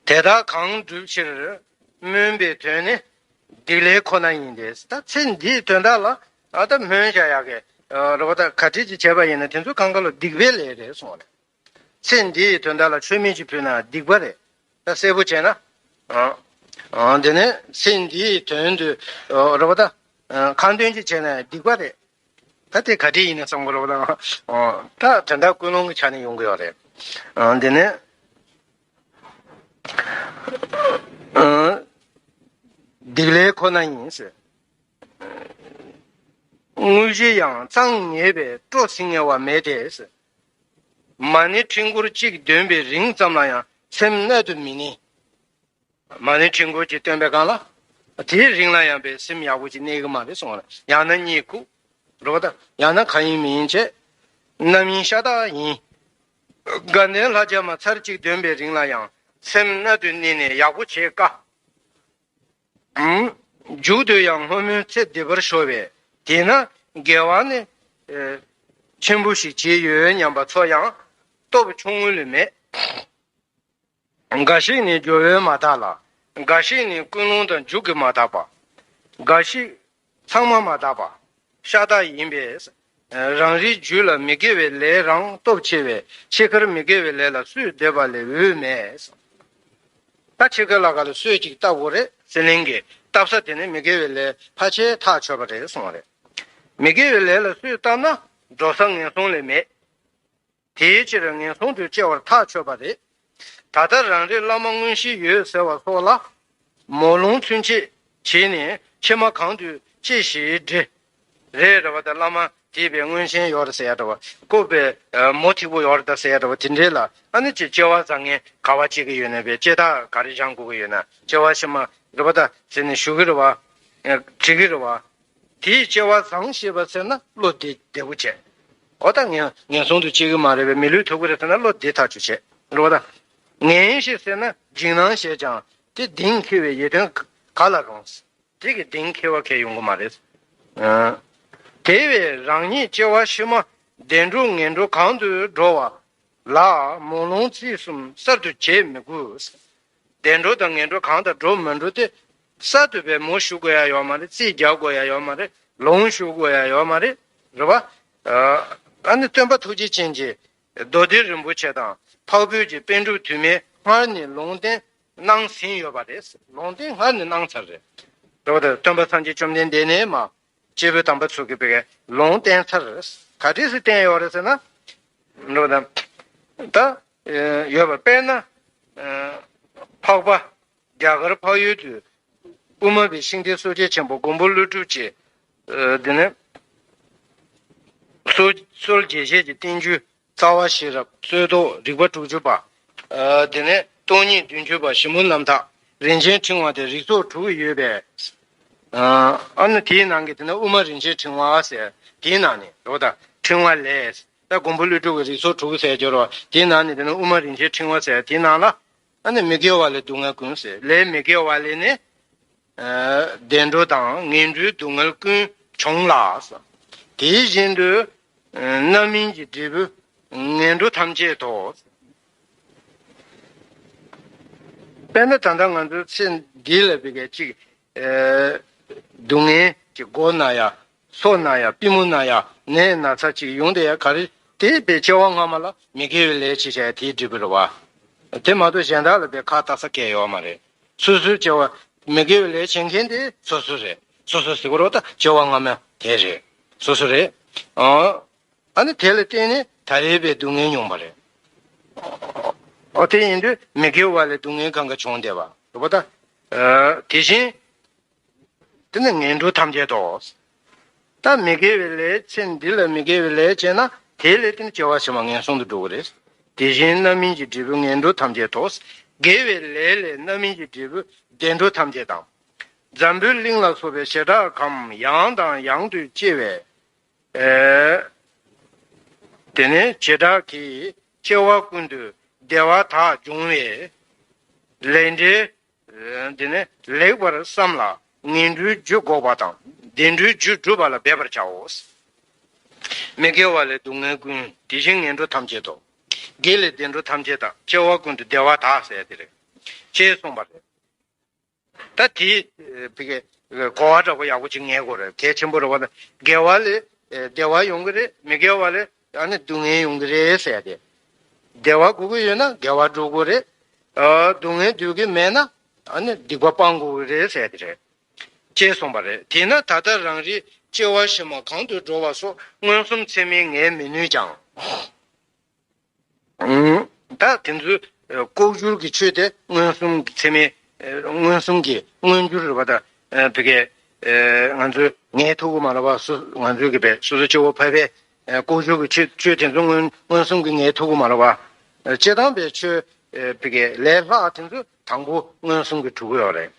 དེ་དག་གང་བསྒྲུབ་ཕྱིར་སྨོན་པའི་དོན་ནི་སྡིག་ལས་ཁོ་ན་ཡིན་ཏེ། ད་ཚེ་འདིའི་དོན་དག་ལ་ཨ་ད་སྨོན་བྱ་ཡག་གི་རེད་བ། ད་ག་འདྲ་ཅིག་བྱས་པ་ཡིན་ན་དེ་ཚོ་གང་ག་ལ་སྡིག་པའི་ལས་རེད་གསུངས་པ་རེད། ཚེ་འདིའི་དོན་དག་ལ་མཆོད་མེ་ཅིག་ཕུལ་ན་སྡིག་པ་རེད། ད་གསལ་པོ་བྱས་ན། ཨ། ཨ། དེ་ནས་ཚེ་འདིའི་དོན་དུ་རེད་བ། ད་ཁ་འདོན་ཅིག་བྱས་ན་སྡིག་པ་རེད། ད་དེ་ག་འདྲ་ཡིན་ན་བསམ་གི་རེད་བ། ད་ཨ་ད་དོན་དག་ཀུན་སློང་གི་ཆ་ནས་ཡོང་གི་ཡོད་རེད། ཨ། དེ་ནས། ཨ། སྡིག་ལས་ཁོ་ན་ཡིན་ཟེར། དངོས་གཞི་ཡང་གཙང་ངེས་པས་སྤྲོ་ཟིན་ངེས་པ་མེད་དེ། མ་ཎི་ཕྲེང་སྐོར་གཅིག་འདོན་པའི་རིང་ཙམ་ལ་ཡང་སེམས་གནད་དུ་མི་གནས། མ་ཎི་ཕྲེང་སྐོར་གཅིག་འདོན་པའི་སྒང་ལ། དེའི་རིང་ལ་ཡང་པའི་སེམས་ཡག་པོ་ཅིག་གནས་ཀྱི་མ་རེད་གསུངས་པ་རེད། ཡང་ན་གཉིད་ཁུག་རེད་བ། ད་ཡང་ན་གང་ཡིན་མི་ཡིན་བྱས། རྣམ་གཡེང་ཤ་སྟག་ཡིན། དགའ་ལྡན་ལྷ་བརྒྱ་མ་ཚར་གཅིག་འདོན་པའི་རིང་ལ་ཡང་སེམས་གནད་དུ་གནས་ནས་ཡག་པོ་བྱེད་དཀའ། ཨུམ། མཇུག་ཏུ་ཡང་སྔོན་སྨོན་ཚེ་འདི་པར་ཤོར་བས། དེས་ན་དགེ་བ་ནི། ཨེ། ཆེན་པོ་ཞིག་བྱས་ཡོད་སྙམ་པ་ཚོ་ཡང་སྟོབས་ཆུང་ངུ་ལས་མེད། འགའ་ཞིག་ནི་སྦྱོར་བས་མ་དག་ལ། འགའ་ཞིག་ནི་ཀུན་སློང་དང་མཇུག་གིས་མ་དག་པ། འགའ་ཞིག་ཚང་མ་མ་དག་པ། ཤ་སྟག་ཡིན་པས། རང་རེའི་རྒྱུད་ལ་མི་དགེ་བའི་ལས་རང་སྟོབས་ཆེ་བས་ཕྱི་ཁར་མི་དགེ་བའི་ལས་ལ་སོས་སྡོད་པ་ལས་འོས་མེད། ད་ཕྱི་ཁ་ལ་ཁ་ལ་སོས་ཅིག་བཏབ་དགོས་རེད། ཟི་ལིང་གིས་བཏབ་ས་དེ་ནི་མི་དགེ་བའི་ལས་ཕལ་ཆེར་ཐག་ཆོད་པ་རེད་གསུངས་པ་རེད། མི་དགེ་བའི་ལས་ལ་སོས་བཏབ་ན་འགྲོ་ས་ངན་སོང་ལས་མེད། དེའི་ཕྱིར་ངན་སོང་དུ་སྐྱེ་བར་ཐག་ཆོད་པ་རེད། ད་ལྟ་རང་རེ་བླ་མ་མངོན་ཤེས་ཡོད་ཟེར་བ་སོགས་ལ། མོ་ལུང་ཚུན་ཆད་བྱས་ནས་ཕྱི་མ་གང་དུ་སྐྱེ་ཞེས་འདྲི། རེད་རེད་བ། ད་བླ་མ་དེས་པའི་མངོན་ཞེན་ཡོད་རེད་ཟེར་ཡ་འདྲ་བ། བཀོད་པའི་མོ་ཐིག་པོ་ཡོད་རེད་ད་ཟེར་ཡ་འདྲ་བ་དེ་འདྲས་ལ། ཨ་ནི་ཅིག་སྐྱེ་བ་བཟང་ངན་ག་བ་སྐྱེ་གི་ཡོད་ན། པའི་སྐྱེ་རྟགས་ག་རེ་སྦྱང་དགོས་ཀྱི་ཡོད་ན། སྐྱེ་བ་ཕྱི་མ་རེད་བ་ད་ཟེར་ནས་ཞུ་གི་རེད་བ། དྲི་གི་རེད་བ། དེའི་སྐྱེ་བ་བཟང་ཞེས་པ་ཟེར་ན་བློ་བདེ་བདེ་པོ་བྱས། འོ་ད་ངན་ངན་སོང་དུ་སྐྱེ་གི་མ་རེད་པས། མི་ལུས་ཐོབ་གི་རེད་ཟེར་ན་བློ་བདེ་ཐག་ཆོད་བྱས། འོ་ད་ངན་ཞེས་ཟེར་ན་འཇིགས་སྣང་བྱས་ཀྱང་དེ་གདེང་འཁེལ་བའི་ཡིད་རྟོན་ག་ལ་རུང་། དེ་གི་གདེང་འཁེལ་བ་གལ་ཡོང་གི་མ་རེད། ཨ། དེ་བས་རང་ཉིད་སྐྱེ་བ་ཕྱི་མ་བདེ་འགྲོ་ངན་འགྲོ་གང་དུ་འགྲོ་བ་ལ་མོ་ལུང་རྩིས་གསུམ་གསར་དུ་བྱེད་མི་དགོས། བདེ་འགྲོ་དང་ངན་འགྲོ་གང་དང་འགྲོ་མི་འགྲོ་དེ་གསར་དུ་བས་མོ་ཞུ་དགོས་ཡ་ཡོད་མ་རེད། རྩིས་རྒྱག་དགོས་ཡ་ཡོད་མ་རེད། ལུང་ཞུ་དགོས་ཡ་ཡོད་མ་རེད། རེད་བ། ཨ་ནི་སྟོན་པ་ཐུགས་རྗེ་ཅན་གྱིས་ མདོ་སྡེ་རིན་པོ་ཆེ་དང་འཕགས་བོད་ཀྱི་པཎ་གྲུབ་དུ་མས་སྔར་ནས་ལུང་བསྟན་གནང་ཟིན་ཡོད་པ་རེད། ལུང་བསྟན་སྔར་ནས་གནང་ཚར་རེད། རེད་པ། ད་སྟོན་པ་སངས་རྒྱས་བཅོམ་ལྡན་འདས་ནས་མ་སྐྱེས་བུ་དམ་པ་ཚོ་གི་བེ་གའི་ལུང་བསྟན་ཚར་རེད། ག་འདྲས་སེ་བསྟན་ཡོད་རེད་ཟེར་ན། རེད་པ། ད་ད་ཡོད་པ། དཔེར་ན་འཕགས་པ་རྒྱ་གར་འཕགས་ཡུལ་དུ་དབུ་མ་པའི་ཤིང་རྟའི་སྲོལ་འབྱེད་ཆེན་པོ་མགོན་པོ་ཀླུ་སྒྲུབ་ཀྱི་དེ་ནས་སྲོལ་སྲོལ་འབྱེད་བྱེད་ཀྱི་བསྟན་བཅོས་རྩ་བ་ཤེས་རབ། རྩོད་ཟློག་རིགས་པ་དྲུག་ཅུ་པ། དེ་ནས་སྟོང་ཉིད་བདུན་ཅུ་པ། ཞིབ་མོ་རྣམ་འཐག་རིན་ཆེན་ཕྲེང་བ་དེ་རིགས་ཚོགས་དྲུག་ཡོད་པས། ཨ་ནི་དེའི་ནང་གི་དེ་ནས་དབུ་མ་རིན་ཆེན་ཕྲེང་བ་ཟེར་དེའི་ནང་ནས་རོ། ད་ཕྲེང་བ་ལས། ད་མགོན་པོ་ཀླུ་སྒྲུབ་ཀྱི་རིགས་ཚོགས་དྲུག་ཟེར་གྱི་རོ། དེའི་ནང་ནས་དེ་ནས་དབུ་མ་རིན་ཆེན་ཕྲེང་བ་ཟེར་དེའི་ནང་ལ། ཨ་ནི་མི་དགེ་བ་ལས་སྡུག་བསྔལ་ཀུན་ཟེར། ལས་མི་དགེ་བ་ལས་ནི། བདེ་འགྲོ་དང་ངན་འགྲོའི་སྡུག་བསྔལ་ཀུན་འབྱུང་ལ། དེ་བཞིན་དུ་རྣམ་སྨིན་གྱི་འབྲས་བུ་ངན་འགྲོ་ཐམས་ཅད་དོ། དཔེར་ན་ད་ལྟ་ང་ཚོའི་ཚེ་འདི་ལ་བི་གའི་གཅིག་སྡུག་བསྔལ་གྱི་མགོ་ན་ཡ། སོ་ན་ཡ། པུས་མོ་ན་ཡ། ནད་ན་ཚ་ཅིག་ཡོང་དེ་ཡ། ག་རེ་དེ་བའི་སྐྱེ་བ་སྔ་མ་ལ་མི་དགེ་བའི་ལས་ཅིག་བྱས་དེའི་འབྲས་བུ་རེད་པ། དེ་མ་གཏོགས་གཞན་དག་ལ་བའི་ཁ་ལྟ་ས་གལ་ཡོད་མ་རེད། སོ་སོའི་སྐྱེ་བ། མི་དགེ་བའི་ལས་བྱེད་མཁན་དེ་སོ་སོ་རེད། སོ་སོ་ཟེར་གོ་རོགས། ད་སྐྱེ་བ་སྔ་མ་དེ་རེད། སོ་སོ་རེད། ཨ་ཨ་ནི་དེ་ལ་བརྟེན་ནས་ད་རེས་བའི་སྡུག་བསྔལ་མྱོང་བ་རེད། ཨོ་དེ་ཡིན་དུས་མི་དགེ་བ་ལས་སྡུག་བསྔལ་གང་ག་བྱུང་བསྡད་པ་རེད་པ། ད་དེ་བཞིན། དེ་ནི་ངན་འགྲོ་ཐམས་ཅད་དོ། ད་མི་དགེ་བའི་ལས། ཚེ་འདི་ལ་མི་དགེ་བའི་ལས་བྱས་ན་དེའི་ལས་དེ་ནི་སྐྱེ་བ་ཕྱི་མ་ངན་སོང་དུ་འགྲོ་གི་རེད། དེ་བཞིན་རྣམ་སྨིན་གྱི་འབྲས་བུ་ངན་འགྲོ་ཐམས་ཅད་དོ། དགེ་བའི་ལས་ལས་རྣམ་སྨིན་གྱི་འབྲས་བུ་བདེ་འགྲོ་ཐམས་ཅད་དང་། འཛམ་བུའི་གླིང་ལ་སོགས་པའི་བྱེ་བྲག་གམ་ཡང་དང་ཡང་དུ་སྐྱེ་བའི། ཨེ། དེ་ནས་བྱེ་བྲག་གི་སྐྱེ་བ་ཀུན་ཏུ་བདེ་བ་དག་འབྱུང་བའི་ལས་འབྲས། དེ་ནས་ལེགས་པར་བསམ་ལ་ངན་འགྲོའི་རྒྱུ་འགོག་པ་དང་བདེ་འགྲོའི་རྒྱུ་བསྒྲུབ་པ་ལ་འབད་པར་བྱའོ། མི་དགེ་བ་ལས་སྡུག་བསྔལ་ཀུན། དེ་བཞིན་ངན་འགྲོ་ཐམས་ཅད་དོ། དགེ་ལས་བདེ་འགྲོ་ཐམས་ཅད་དང་། སྐྱེ་བ་ཀུན་ཏུ་བདེ་བ་དག་ཟེར་དེ་རེད། ཅེས་གསུངས་པ་རེད། ད་དེ་བི་གའི་གོ་བ་འདྲ་པོ་ཡག་པོ་ཅིག་ངེས་དགོས་རེད། གལ་ཆེན་པོ་རེད་པ། དགེ་བ་ལས་བདེ་བ་ཡོང་གི་རེད། མི་དགེ་བ་ལས་ཨ་ནི་སྡུག་བསྔལ་ཡོང་གི་རེད་ཟེར་ཏེ། བདེ་བ་དགོས་ཀྱི་ཡོད་ན་དགེ་བ་སྒྲུབ་དགོས་རེད། ཨ་སྡུག་བསྔལ་འདོད་ཀྱི་མེད་ན་ཨ་ནི་སྡིག་པ་སྤང་དགོས་ཀྱི་རེད་ཟེར་ཏེ་རེད། ཅེས་གསུངས་པ་རེད། དེས་ན་ད་ལྟ་རང་རེའི་སྐྱེ་བ་ཕྱི་མ་གང་དུ་འགྲོ་བ་སོགས་མངོན་སུམ་ཚད་མས་ངེས་མི་ནུས་ཀྱང་། ཨུམ། ད་དེ་ཚོའི་ཨ་ལྐོག་གྱུར་གྱི་ཆོས་དེ་མངོན་སུམ་ཚད་མས། ཨ་མངོན་སུམ་གྱི་མངོན་གྱུར་རེད་པ། ད་ཨ་བི་གའི་ཨ་ང་ཚོས་ངེས་ཐུབ་ཀྱི་མ་རེད་པ། སོ་ང་ཚོས་གི་བས་སོ་སོ་སྐྱེ་བོ་ཕལ་པས་ཨ་ལྐོག་གྱུར་གྱི་ཆོས་ཆོས་དེ་ཚོ་མངོན་མངོན་སུམ་གྱི་ངེས་ཐུབ་ཀྱི་མ་རེད་པ། ཨ་སྤྱིར་བཏང་བའི་ཆོས་ཨ་བི་གའི་ལས་ལྷག་དེ་ཚོ་དང་པོ་མངོན་སུམ་གྱིས་གྲུབ་ཀྱི་ཡོད་རེད།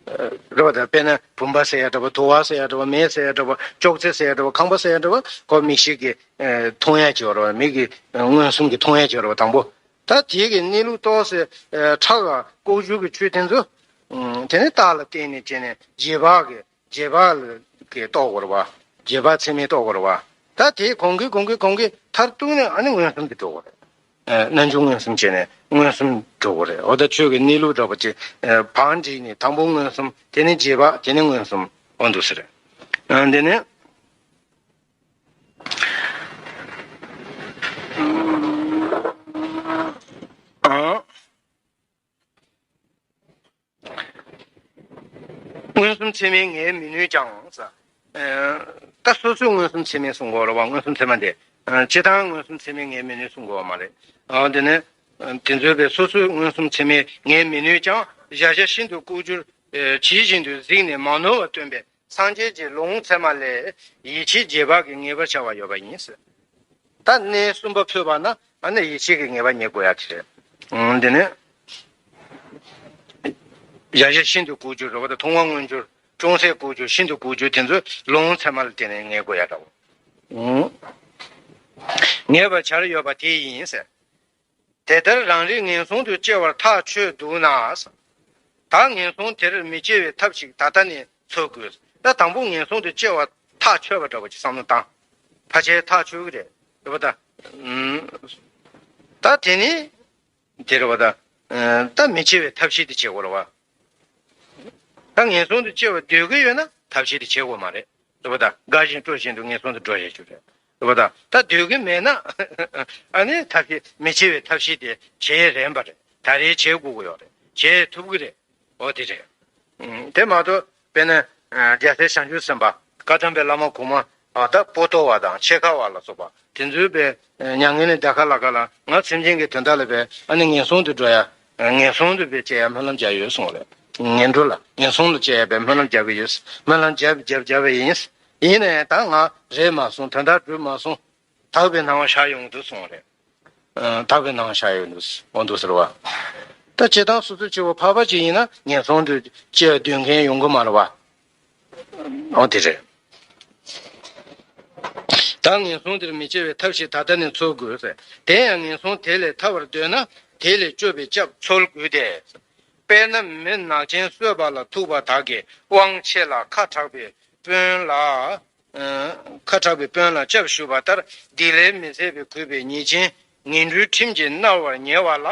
རེད་པ། ད་དཔེར་ན་བུམ་པ་ཟེར་ཡ་འདྲ་པོ། དུ་བ་ཟེར་ཡ་འདྲ་པོ། མེ་ཟེར་ཡ་འདྲ་པོ། ཅོག་ཙེ་ཟེར་ཡ་འདྲ་པོ། ཁང་པ་ཟེར་ཡ་འདྲ་པོ། ཁོ་མིག་ཤེས་ཀྱིས་ཨ་མཐོང་ཡ་ཅིག་ཡོད་རེད་པ། མིག་གིས་ཨ་མངོན་སུམ་གྱིས་མཐོང་ཡ་ཅིག་ཡོད་རེད་པ། དང་པོ། ད་དེ་གི་གནས་ལུགས་རྟོགས་ཟེར་ཨ་ཁྲག་ག་ལྐོག་གྱུར་གྱི་ཆོས་དེ་ཚོ་ཨ་དེ་ནི་རྟགས་ལ་བརྟེན་ནས་བྱས་ནས་རྗེས་དཔག་གི་རྗེས་དཔག་ལ་གི་རྟོགས་དགོས་རེད་པ། རྗེས་དཔག་ཚད་མས་རྟོགས་དགོས་རེད་པ། ད་དེ་གོང་གི་གོང་གི་གོང་གི་མཐར་གཏུགས་ནས་ཨ་ནི་མངོན་སུམ་དུ་འགྲོ་དགོས་རེད། ཨ་རྣལ་འབྱོར་མངོན་སུམ་བྱས་ནས་མངོན་སུམ་འགྲོ་དགོས་རེད། འོ་ད་ཆོས་ཀྱི་གནས་ལུགས་འདྲ་པོ་ཅིག་ཨ་བང་བསྒྲིགས་ནས་དང་པོ་མངོན་སུམ། དེ་ནས་རྗེས་དཔག་དེ་ནས་མངོན་སུམ། འོ་འདུག་ཟེར། ཨ་དེ་ནས་ཨ། མངོན་སུམ་ཚད་མས་ངེས་མི་ནུས་ཀྱང་ཟེར། ཨ་ད་སོ་སོས་མངོན་སུམ་ཚད་མས་གསུང་དགོས་རེད་པ། མངོན་སུམ་ཚད་མ་དེ། ཨ་སྤྱིར་བཏང་མངོན་སུམ་ཚད་མས་ངེས་མི་ནུས་གསུང་དགོས་པ་མ་རེད། ཨ་དེ་ནས་ཨ་དེ་ཚོའི་བས་སོ་སོས་མངོན་སུམ་ཚད་མས་ངེས་མི་ནུས་ཀྱང་། གཞལ་བྱ་ཤིན་ཏུ་ལྐོག་གྱུར་ཇི་བཞིན་དུ་གཟིགས་ནས་མ་ནོར་བར་སྟོན་པའི་སངས་རྒྱས་ཀྱི་ལུང་ཚད་མ་ལས་ཡིད་ཆེས་རྗེས་དཔག་གི་ངེས་པར་བྱ་བ་ཡོད་པ་ཡིན་ཟེར། ད་གནས་གསུམ་པ་འཕོས་པ་ན་ཨ་ནི་ཡིད་ཆེས་ཀྱི་ངེས་པ་རྙེད་དགོས་ཡ་དེ་རེད། ཨང་། འདི་ནི་གཞལ་བྱ་ཤིན་ཏུ་ལྐོག་གྱུར་རེད་པ། ད་མཐོང་བ་མངོན་གྱུར། ཅུང་ཟད་ལྐོག་གྱུར། ཤིན་ཏུ་ལྐོག་གྱུར། དེ་ཚོ་ལུང་ཚད་མ་ལ་བརྟེན་ནས་ངེས་དགོས་ཡ་འདྲ་བོ། ཨང་། ངེས་པར་བྱར་ཡོད་པ་དེ་ཡིན་ཟེར། དེ་ལྟར་རང་རིག་ངན་སོང་དུ་སྐྱེ་བར་ཐག་ཆོད་འདུག་ན། ད་ངན་སོང་དེར་མི་སྐྱེ་བའི་ཐབས་ཤིག་ད་ལྟ་ནས་འཚོལ་དགོས། ད་དང་པོ་ངན་སོང་དུ་སྐྱེ་བ་ཐག་ཆོད་པ་འདྲ་པོ་ཅིག་བསམ་བློ་བཏང་། ཕལ་ཆེར་ཐག་ཆོད་ཀྱི་རེད། རེད་པ་ད། ཨུམ། ད་དེ་ནི་དེ་རེད་པ་ད། ཨ་ད་མི་སྐྱེ་བའི་ཐབས་ཤེས་དེ་བྱེད་དགོས་རེད་པ། ད་ངན་སོང་དུ་སྐྱེ་བ་འདོད་ཀྱི་ཡོད་ན་ཐབས་ཤེས་དེ་བྱེད་དགོས་མ་རེད། རེད་པ་ད། དགའ་བཞིན་སྤྲོ་བཞིན་དུ་ངན་སོང་དུ་འགྲོ་བྱེད་རྒྱུ་རེད། རེད་པ། ད་ད་སྡོད་ཀྱི་མེད་ན་ཨ་ནི་ཐབས་ཤེས་མི་བྱེད་པའི་ཐབས་ཤེས་དེ་བྱེད་རན་པ་རེད། ད་རེས་བྱེད་དགོས་ཀྱི་ཡོད་རེད། བྱེད་ཐུབ་ཀྱི་རེད། འོ་དེ་རེད། ཨུམ། དེ་མ་གཏོགས་དཔེར་ན་རྒྱལ་སྲས་བྱང་ཆུབ་སེམས་དཔའ་བཀའ་གདམས་པའི་བླ་མ་གོང་མ་ད་པོ་ཏོ་བ་དང་ཤེལ་ཁ་བ་ལ་སོགས་པ་དེ་ཚོའི་པའི་མྱ་ངན་ལས་འདའ་ཁ་ལ་ཁ་ལ་ང་སེམས་ཅན་གྱི་དོན་དག་ལ་པའི་ཨ་ནི་ངན་སོང་དུ་འགྲོ་ཡ། ངན་སོང་དུ་པའི་བཅད་ཡ་སྨོན་ལམ་རྒྱག་ཡོད་གསུངས་རེད། ངན་འགྲོ་ལ་ངན་སོང་ལ་བཅད་ཡ་པའི་སྨོན་ལམ་རྒྱག་གི་ཡོད། སྨོན་ལམ་རྒྱབ་རྒྱབ་རྒྱབ་པ་ཡིན། ཡིན་ནའི་ད་ང་རེད་མ་སོང་། དོན་དག་འགྲུབ་མ་སོང་། དག་པའི་སྣང་བ་ཤར་ཡོང་འདུག་གསུངས་རེད། ཨ། དག་པའི་སྣང་བ་ཤར་ཡོང་འདུག་འོང་འདུག་ཟེར་བ། ད་སྤྱིར་བཏང་སོ་སོ་སྐྱེ་བོ་འཕགས་པ་ཅིག་ཡིན་ན་ངན་སོང་དུ་སྐྱེ་སྡོད་མཁན་ཡོང་གི་མ་རེད་བ། འོ་དེ་རེད། ད་ངན་སོང་དེར་མི་སྐྱེ་བའི་ཐབས་ཤིག་ད་ལྟ་ནས་འཚོལ་དགོས་ཟེར། དེ་ཡང་ངན་སོང་དེ་ལས་ཐར་བར་འདོད་ན་དེ་ལས་སྐྱོབ་པའི་སྐྱབས་འཚོལ་དགོས་ཏེ། དཔེར་ན་མི་ནག་ཅན་གསོད་པ་ལ་ཐུག་པ་དག་གིས་དབང་ཆེ་ལ་ཁ་གྲགས་པའི་དཔོན་ལ། ཁ་གྲགས་པའི་དཔོན་ལ་སྐྱབས་ཞུ་བ་ལྟར་སྡིག་ལས་མི་བཟད་པའི་གུས་པས་ཉེས་ཅན་ངན་འགྲོའི་ཁྲིམས་ཀྱིས་མནར་བར་ཉེ་བ་ལ་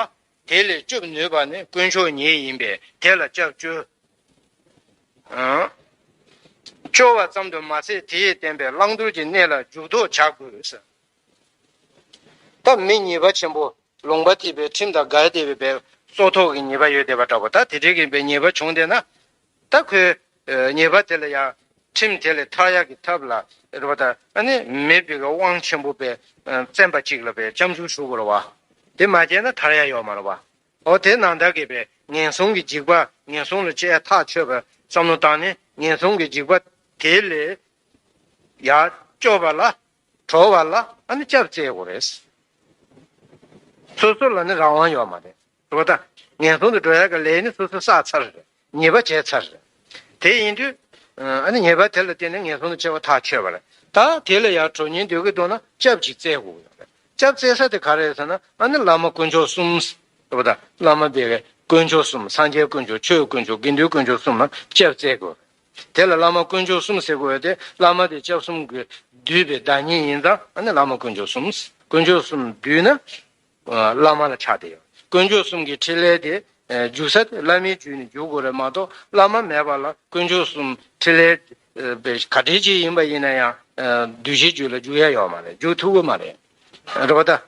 དེ་ལས་སྐྱོབ་ནུས་པ་ནི་དཀོན་མཆོག་ཉིད་ཡིན་པས་དེ་ལ་སྐྱབས་བཅོལ། བཅོལ་བ་ཙམ་དུ་མ་ཟད་དེས་བསྟན་པའི་བླང་དོར་གྱི་གནས་ལ་འཇུག་ལྡོག་བྱ་དགོས། ད་མི་ཉེས་པ་ཆེན་པོ། ལུང་པ་ཐེབས་པའི་ཁྲིམས་དང་འགལ་བསྡད་པའི་སྲོག་ཐོག་གི་ཉེས་པ་ཡོད་བསྡད་པ་འདྲ་པོ། ད་དེ་འདྲའི་གི་པའི་ཉེས་པ་བྱུང་བསྡད་ན། ད་ཁོས་ཉེས་པ་དེ་ལ་ཡང་ཁྲིམས་དེ་ལས་ཐར་ཡག་གི་ཐབས་ལ་རེད་པ། ད་ཨ་ནི་མེད་པའི་གི་དབང་ཆེན་པོ་པའི་བཙན་པ་གཅིག་ལ་པའི་སྐྱབས་འཇུག་ཞུ་དགོས་རེད་བ། དེ་མ་བྱས་ན་ཐར་ཡག་ཡོད་མ་རེད་བ། འོ་དེ་ནང་ལྟར་གི་པའི་ངན་སོང་གི་འཇིགས་པ་ངན་སོང་ལ་སྐྱེ་ཐག་ཆོད་པའི་བསམ་བློ་བཏང་ནས་ངན་སོང་གི་འཇིགས་པ་དེ་ལས་ཡར་སྐྱོབ་པ་ལ། གྲོལ་བ་ལ་ཨ་ནི་སྐྱབས་བཙལ་དགོས་རེད། སོ་སོ་ལ་ནི་རང་དབང་ཡོད་མ་རེད། རེད་པ། ད་ངན་སོང་དུ་འགྲོ་ཡག་གི་ལས་ནི་སོ་སོས་བསགས་ཚར་རེད། ཉེས་པ་བྱས་ཚར་རེད། དེ་ཡིན་དུས་ཨ་ནི་ཉེས་པ་དེ་ལ་བརྟེན་ནས་ངན་སོང་དུ་སྐྱེ་བ་ཐག་ཆོད་པ་རེད། ད་དེ་ལ་ཡར་གྲོལ་སྙིང་འདོད་ཀྱི་འདུག་ན་སྐྱབས་ཅིག་བཙལ་དགོས་ཀྱི་ཡོད་རེད། སྐྱབས་བཙལ་ས་དེ་ག་རེ་རེད་ཟེར་ན་ཨ་ནི་བླ་མ་དཀོན་མཆོག་གསུམ། རེད་པ། ད་བླ་མ་དེ་གའི་དཀོན་མཆོག་གསུམ། སངས་རྒྱས་དཀོན་མཆོག་ཆོས་དཀོན་མཆོག་དགེ་འདུན་དཀོན་མཆོག་གསུམ་ལ་སྐྱབས་བཙལ་དགོས། དེ་ལ་བླ་མ་དཀོན་མཆོག་གསུམ་ཟེར་དགོས་ཡོད་དེ་བླ་མ་དེ་སྐྱབས་གསུམ་གྱིས་བསྡུས་པའི་བདག་ཉིད་ཡིན་ཙང་ཨ་ནི་བླ་མ་དཀོན་མཆོག་གསུམ། དཀོན་མཆོག་གསུམ་བསྡུས་ན་བླ་མ་ལ་ཆགས་བསྡད་ཡོད། དཀོན་མཆོག་གསུམ་གྱི་ཕྲིན་ལས་དེ་འཇུག་ས་དེ་བླ་མའི་རྒྱུད་ནས་འཇུག་དགོས་རེད་མ་གཏོགས་བླ་མ་མེད་པ་ལ་དཀོན་མཆོག་གསུམ་ཕྲིན་ལས་ག་འདྲའི་ཅིག་ཡིན་པ་ཡིན་ན་ཡང་གདུལ་བྱའི་རྒྱུད་ལ་འཇུག་ཡ་ཡོད་མ་རེད། འཇུག་ཐུབ་ཀྱི་མ་རེད། རེད་པ། ད།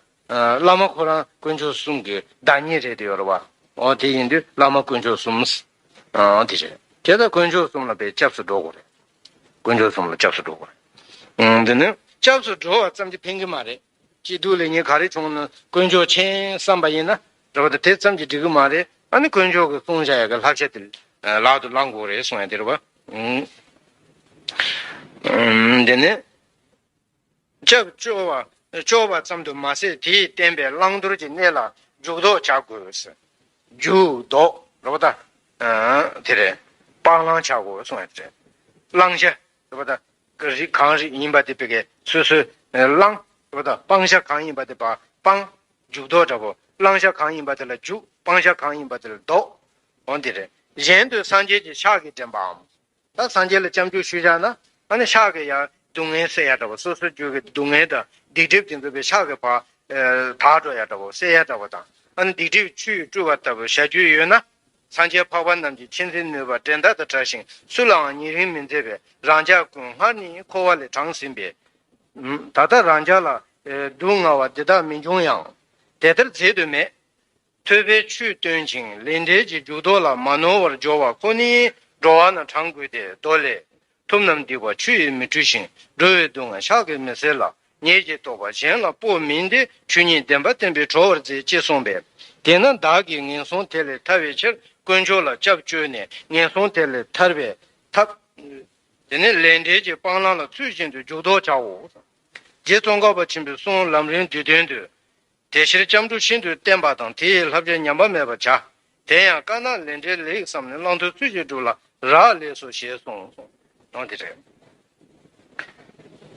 བླ་མ་ཁོ་རང་དཀོན་མཆོག་གསུམ་གྱི་བདག་ཉིད་རེད་དེ་ཡོད་རེད་བ། འོ་དེ་ཡིན་དུས་བླ་མ་དཀོན་མཆོག་གསུམ། ཨང་དེ་རེད། དེ་ལྟར་དཀོན་མཆོག་གསུམ་ལ་པའི་སྐྱབས་སུ་འགྲོ་དགོས་རེད། དཀོན་མཆོག་གསུམ་ལ་སྐྱབས་སུ་འགྲོ་དགོས་རེད། ཨང་འདི་ནི་སྐྱབས་སུ་འགྲོ་བ་ཙམ་གྱིས་ཕན་གྱི་མ་རེད། སྐྱིད་སྡུག་ལེགས་ཉེས་ག་རེ་བྱུང་ན་དཀོན་མཆོག་མཁྱེན་བསམ་པ་ཡིན་ན་རེད་བ། ད་དེ་ཙམ་གྱིས་འགྲིག་གི་མ་རེད། ཨ་ནི་དཀོན་མཆོག་གིས་གསུངས་བཞག་ཡ་གི་བསླབ་བྱ་དེ་ལག་ཏུ་བླང་དགོས་རེད་གསུང་ཡ་དེ་རེད་བ། ཨང་འདི་ནི། སྐྱབས་བཅོལ་བ་བཅོལ་བ་ཙམ་དུ་མ་ཟད་དེས་བསྟན་པའི་བླང་དོར་གྱི་གནས་ལ་འཇུག་ལྡོག་བྱ་དགོས། འཇུག་ལྡོག་རེད་པ། ད་དེ་རེད། སྤང་བླང་བྱ་དགོས་གསུངས་ཡ་དེ་རེད། བླང་བྱ་རེད་པ། ད་རིགས་གང་རིགས་ཡིན་པ་དེ་བེ་གའི་སོ་སོའི་བླང་རེད་པ། ད་སྤང་བྱ་གང་ཡིན་པ་དེ་བ་སྤང་། འཇུག་ལྡོག་འདྲ་པོ་བླང་བྱ་གང་ཡིན་པ་དེ་ལ་འཇུག་སྤང་བྱ་གང་ཡིན་པ་དེ་ལ་ལྡོག་འོ་འདི་རེད། གཞན་དུ་སངས་རྒྱས་ཀྱི་ཕྱག་གིས་འདྲེན་པའམ། ད་སངས་རྒྱས་ལ་སྐྱབས་འཇུག་ཞུས་བཞག་ན་ཨ་ནི་ཕྱག་གིས་ཡང་སྡུག་བསྔལ་སེལ་ཡ་འདྲ་པོ། སོ་སོའི་རྒྱུད་ཀྱི་སྡུག་བསྔལ་དང་སྡིག་སྒྲིབ་དེ་ཚོ་པའི་ཕྱག་གིས་ཕར་དག་འགྲོ་ཡ་འདྲ་པོ་སེལ་ཡ་འདྲ་པོ་དང་། ཨ་ནི་སྡིག་སྒྲིབ་ཆུ་ཡིས་བཀྲུ་བ་ལྟ་བུའི་བྱ་རྒྱུད་ཡོད་ན། སངས་རྒྱས་འཕགས་པ་རྣམས་ཀྱི་མཁྱེན་བརྩེ་ནུས་པ་འགྲན་ཟླ་དང་བྲལ་ཞིང་སུ་ལའང་ཉེ་རིང་མི་མཛད་པས་རང་ཅག་ཀུན་སྔར་ནས་འཁོར་བ་ལས་དྲངས་ཟིན་པས། ད་ལྟ་རང་ཅག་ལ་སྡུག་བསྔལ་བ་འདི་དག་མི་འབྱུང་ཡང་། དེ་ལྟར་མཛད་དུ་མེད། ཐོས་པས་ཆོས་སྟོན་ཅིང་ལས་འབྲས་ཀྱི་འཇུག་ལྡོག་ལ་མ་ནོར་བར་སྦྱོར་བ་ཁོ་ནི་འགྲོ་བ་ན་དྲངས་དགོས་ཏེ། མདོ་ལས། ཐུབ་རྣམས་སྡིག་པ་ཆུ་ཡིས་མི་འཁྲུ་ཞིང་། འགྲོ་བའི་སྡུག་བསྔལ་ཕྱག་གིས་མི་སེལ་ལ། ཉེས་ཀྱི་རྟོག་པ་གཞན་ལ་སྤོ་མིན་ཏེ། ཆོས་ཉིད་བདེན་པ་བསྟན་པས་གྲོལ་བར་མཛད་ཅེས་གསུངས་པས། དེས་ན་བདག་གིས་ངན་སོང་དེ་ལས་ཐར་བའི་ཕྱིར་དཀོན་མཆོག་ལ་སྐྱབས་བཅོལ་ནས་ངན་སོང་དེ་ལས་ཐར་བའི་ཐབས། དེ་ནས་ལས་འབྲས་ཀྱི་སྤང་བླང་ལ་ཚུལ་བཞིན་དུ་འཇུག་ལྡོག་བྱའོ། རྗེ་ཙོང་ཁ་པ་ཆེན་པོའི་གསུང་ལམ་རིམ་བསྡུས་དོན་དུ། དེ་ཕྱིར་སྐྱབས་འགྲོ་ཤིན་ཏུ་བརྟན་པ་དང་། དེ་ཡི་བསླབ་བྱ་ཉམས་པ་མེད་པར་བྱ། དེ་ཡང་དཀར་ནག་ལས་འབྲས་ལེགས་བསམས་ནས། བླང་དོར་ཚུལ་བཞིན་སྒྲུབ་ལ་རག་ལས་སོ་ཞེས་གསུངས། ནོ་དེ་རེད།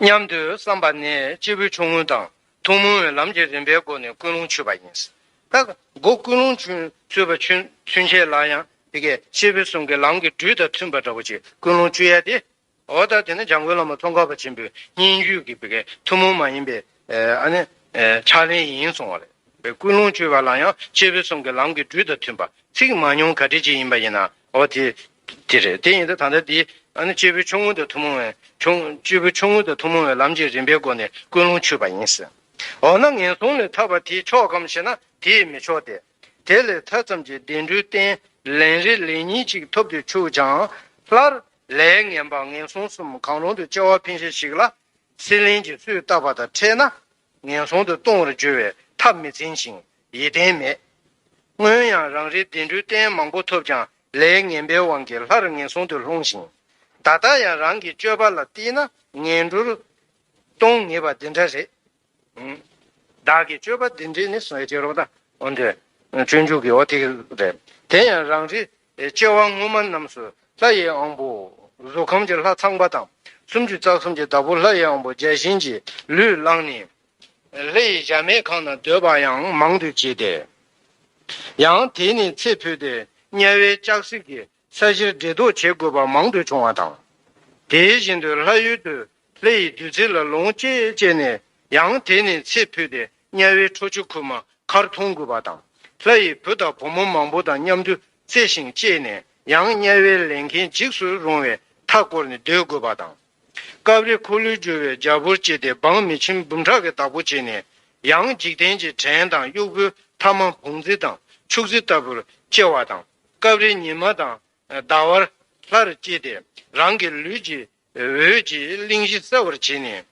སྙམ་དུ་བསམ་པ་ནས་སྐྱེས་བུ་ཆུང་ངུ་དང་ཐུན་མོང་བའི་ལམ་གྱི་རིམ་པའི་སྒོ་ནས་ཀུན་སློང་བཅོས་པ་ཡིན། ད་སྒོ་ཀུན་སློང་བཅོས་པ་ཚུན་ཆད་ལ་ཡང་དེ་གའི་སྐྱེས་བུ་གསུམ་གྱི་ལམ་གྱི་སྦྲུལ་དང་མཐུན་པ་འདྲ་བོ་ཅིག་ཀུན་སློང་བཅོས་ཡ་དེ། འོ་ད་དེ་ནི་འཇམ་མགོན་བླ་མ་ཙོང་ཁ་པ་ཆེན་པོའི་སྙན་བརྒྱུད་ཀྱི་བི་གའི་ཐུན་མོང་མ་ཡིན་པའི་ཨ་ནི་ཕྱག་ལེན་ཡིན་གསུང་བ་རེད། བའི་ཀུན་སློང་བཅོས་པ་ལ་ཡང་སྐྱེས་བུ་གསུམ་གྱི་ལམ་གྱི་སྦྲུལ་དང་མཐུན་པ་ཚིག་མ་ཉུང་ག་འདྲ་ཅིག་ཡིན་པ་ཡིན་ན་འོ་དེ་དེ་རེད། དེ་ཡིན་ད་ད་ལྟ་དེ་ ཨ་ནི་སྐྱེས་བུ་ཆུང་ངུ་དང་ཐུན་མོང་བའི་ཆུང་སྐྱེས་བུ་ཆུང་ངུ་དང་ཐུན་མོང་བའི་ལམ་གྱི་རིམ་པའི་སྒོ་ནས་ཀུན་སློང་ཆུད་པ་ཡིན་ཟེར། འོ་ན་ངན་སོང་ལས་ཐར་པ་དེས་ཆོག་གམ་ཞེ་ན་དེས་མི་ཆོག་སྟེ། དེ་ལས་མཐའ་ཙམ་གྱི་བདེ་འགྲོའི་རྟེན་ལན་རེ་ལན་གཉིས་ཅིག་ཐོབ་ཏུ་ཆུག་ཀྱང་སླར་ལས་ངན་པ་ངན་སོང་གསུམ་གང་རུང་དུ་སྐྱེ་བ་འཕེན་ཞིང་ཞིག་ལ། སྲེད་ལེན་གྱིས་སུས་བཏབ་པ་དང་འཕྲད་ན། ངན་སོང་དུ་ལྟུང་བར་འགྱུར་བས་ཐབས་མི་འཚལ་ཞིང་ཡིད་བརྟན་མེད། སྔོན་ཡང་རང་རེའི་བདེ་འགྲོའི་རྟེན་མང་པོ་ཐོབ་ཀྱང་ལས་ངན་པའི་དབང་གིས་སླར་ངན་སོང་དུ་ལྷུང་ཞིང་། ད་ལྟ་ཡང་རང་གི་སྤྱོད་པ་ལ་བལྟས་ན་ངན་འགྲོར་ལྟུང་ངེས་པ་འདི་འདྲ་རེད། བདག་གི་སྤྱོད་པ་འདི་འདྲས་ནི་ཟེར་བྱས་རོགས་ད། འོན་ཏེ། སྤྱོད་འཇུག་གི་འོ་དེ་རེད། དེ་ཡང་རང་རེའི་སྐྱེ་བ་སྔོན་མ་རྣམས་སུ་ལྷ་ཡི་དབང་པོ་གཟུགས་ཁམས་ཀྱི་ལྷ་ཚངས་པ་དང་སུམ་ཅུ་རྩ་གསུམ་གྱི་བདག་པོ་ལྷ་ཡི་དབང་པོ་བརྒྱ་བྱིན་གྱིས་ལུས་བླངས་ནས། ལྷ་ཡི་གཟིམ་མལ་ཁང་ན་སྡོད་པ་ཡང་མང་དུ་བྱས་ཏེ། ཡང་དེ་ནས་ཚེ་འཕོས་ཏེ་དམྱལ་བའི་ལྕགས་སྲེག་གི་ས་གཞིར་བདེ་ཏོག་བྱེད་དགོས་པ་མང་དུ་བྱུང་བ་དང་། དེ་བཞིན་དུ་ལྷ་ཡུལ་དུ་ལྷ་ཡི་བདུད་རྩི་ལ་ལོངས་སྤྱད་སྤྱད་ནས་ཡང་དེ་ནས་ཚེ་འཕོས་ཏེ་དམྱལ་བའི་ཁྲོ་ཆུ་ཁོལ་མ་ཁར་མཐོང་དགོས་པ་དང་། ལྷ་ཡི་བུ་དང་བུ་མོ་མང་པོ་དང་མཉམ་དུ་རྩེ་ཞིང་སྤྱད་ནས་ཡང་དམྱལ་བའི་ལས་མཁན་འཇིགས་སུ་རུང་བའི་མཐའ་བསྐོར་ནས་སྡོད་དགོས་པ་དང་། སྐབས་རེ་འཁོར་ལོས་སྒྱུར་བའི་རྒྱལ་པོར་སྤྱད་དེ་འབངས་མི་ཁྱིམ་འབུམ་ཕྲག་གི་བདག་པོ་བྱས་ནས་ཡང་འཇིག་རྟེན་གྱི་བྲན་དང་གཡོག་པོའི་ཐ་མ་བོང་རྫི་དང་ཕྱུགས་རྫི་ལྟ་བུར་སྐྱེ་བ་དང་། སྐབས་རེ་ཉི་མ་དང་ཟླ་བར་ལྷར་སྐྱེས་ཏེ་རང་གི་ལུས་ཀྱི་འོད་ཀྱིས་གླིང་བཞི་གསལ་བར་བྱས་ནས།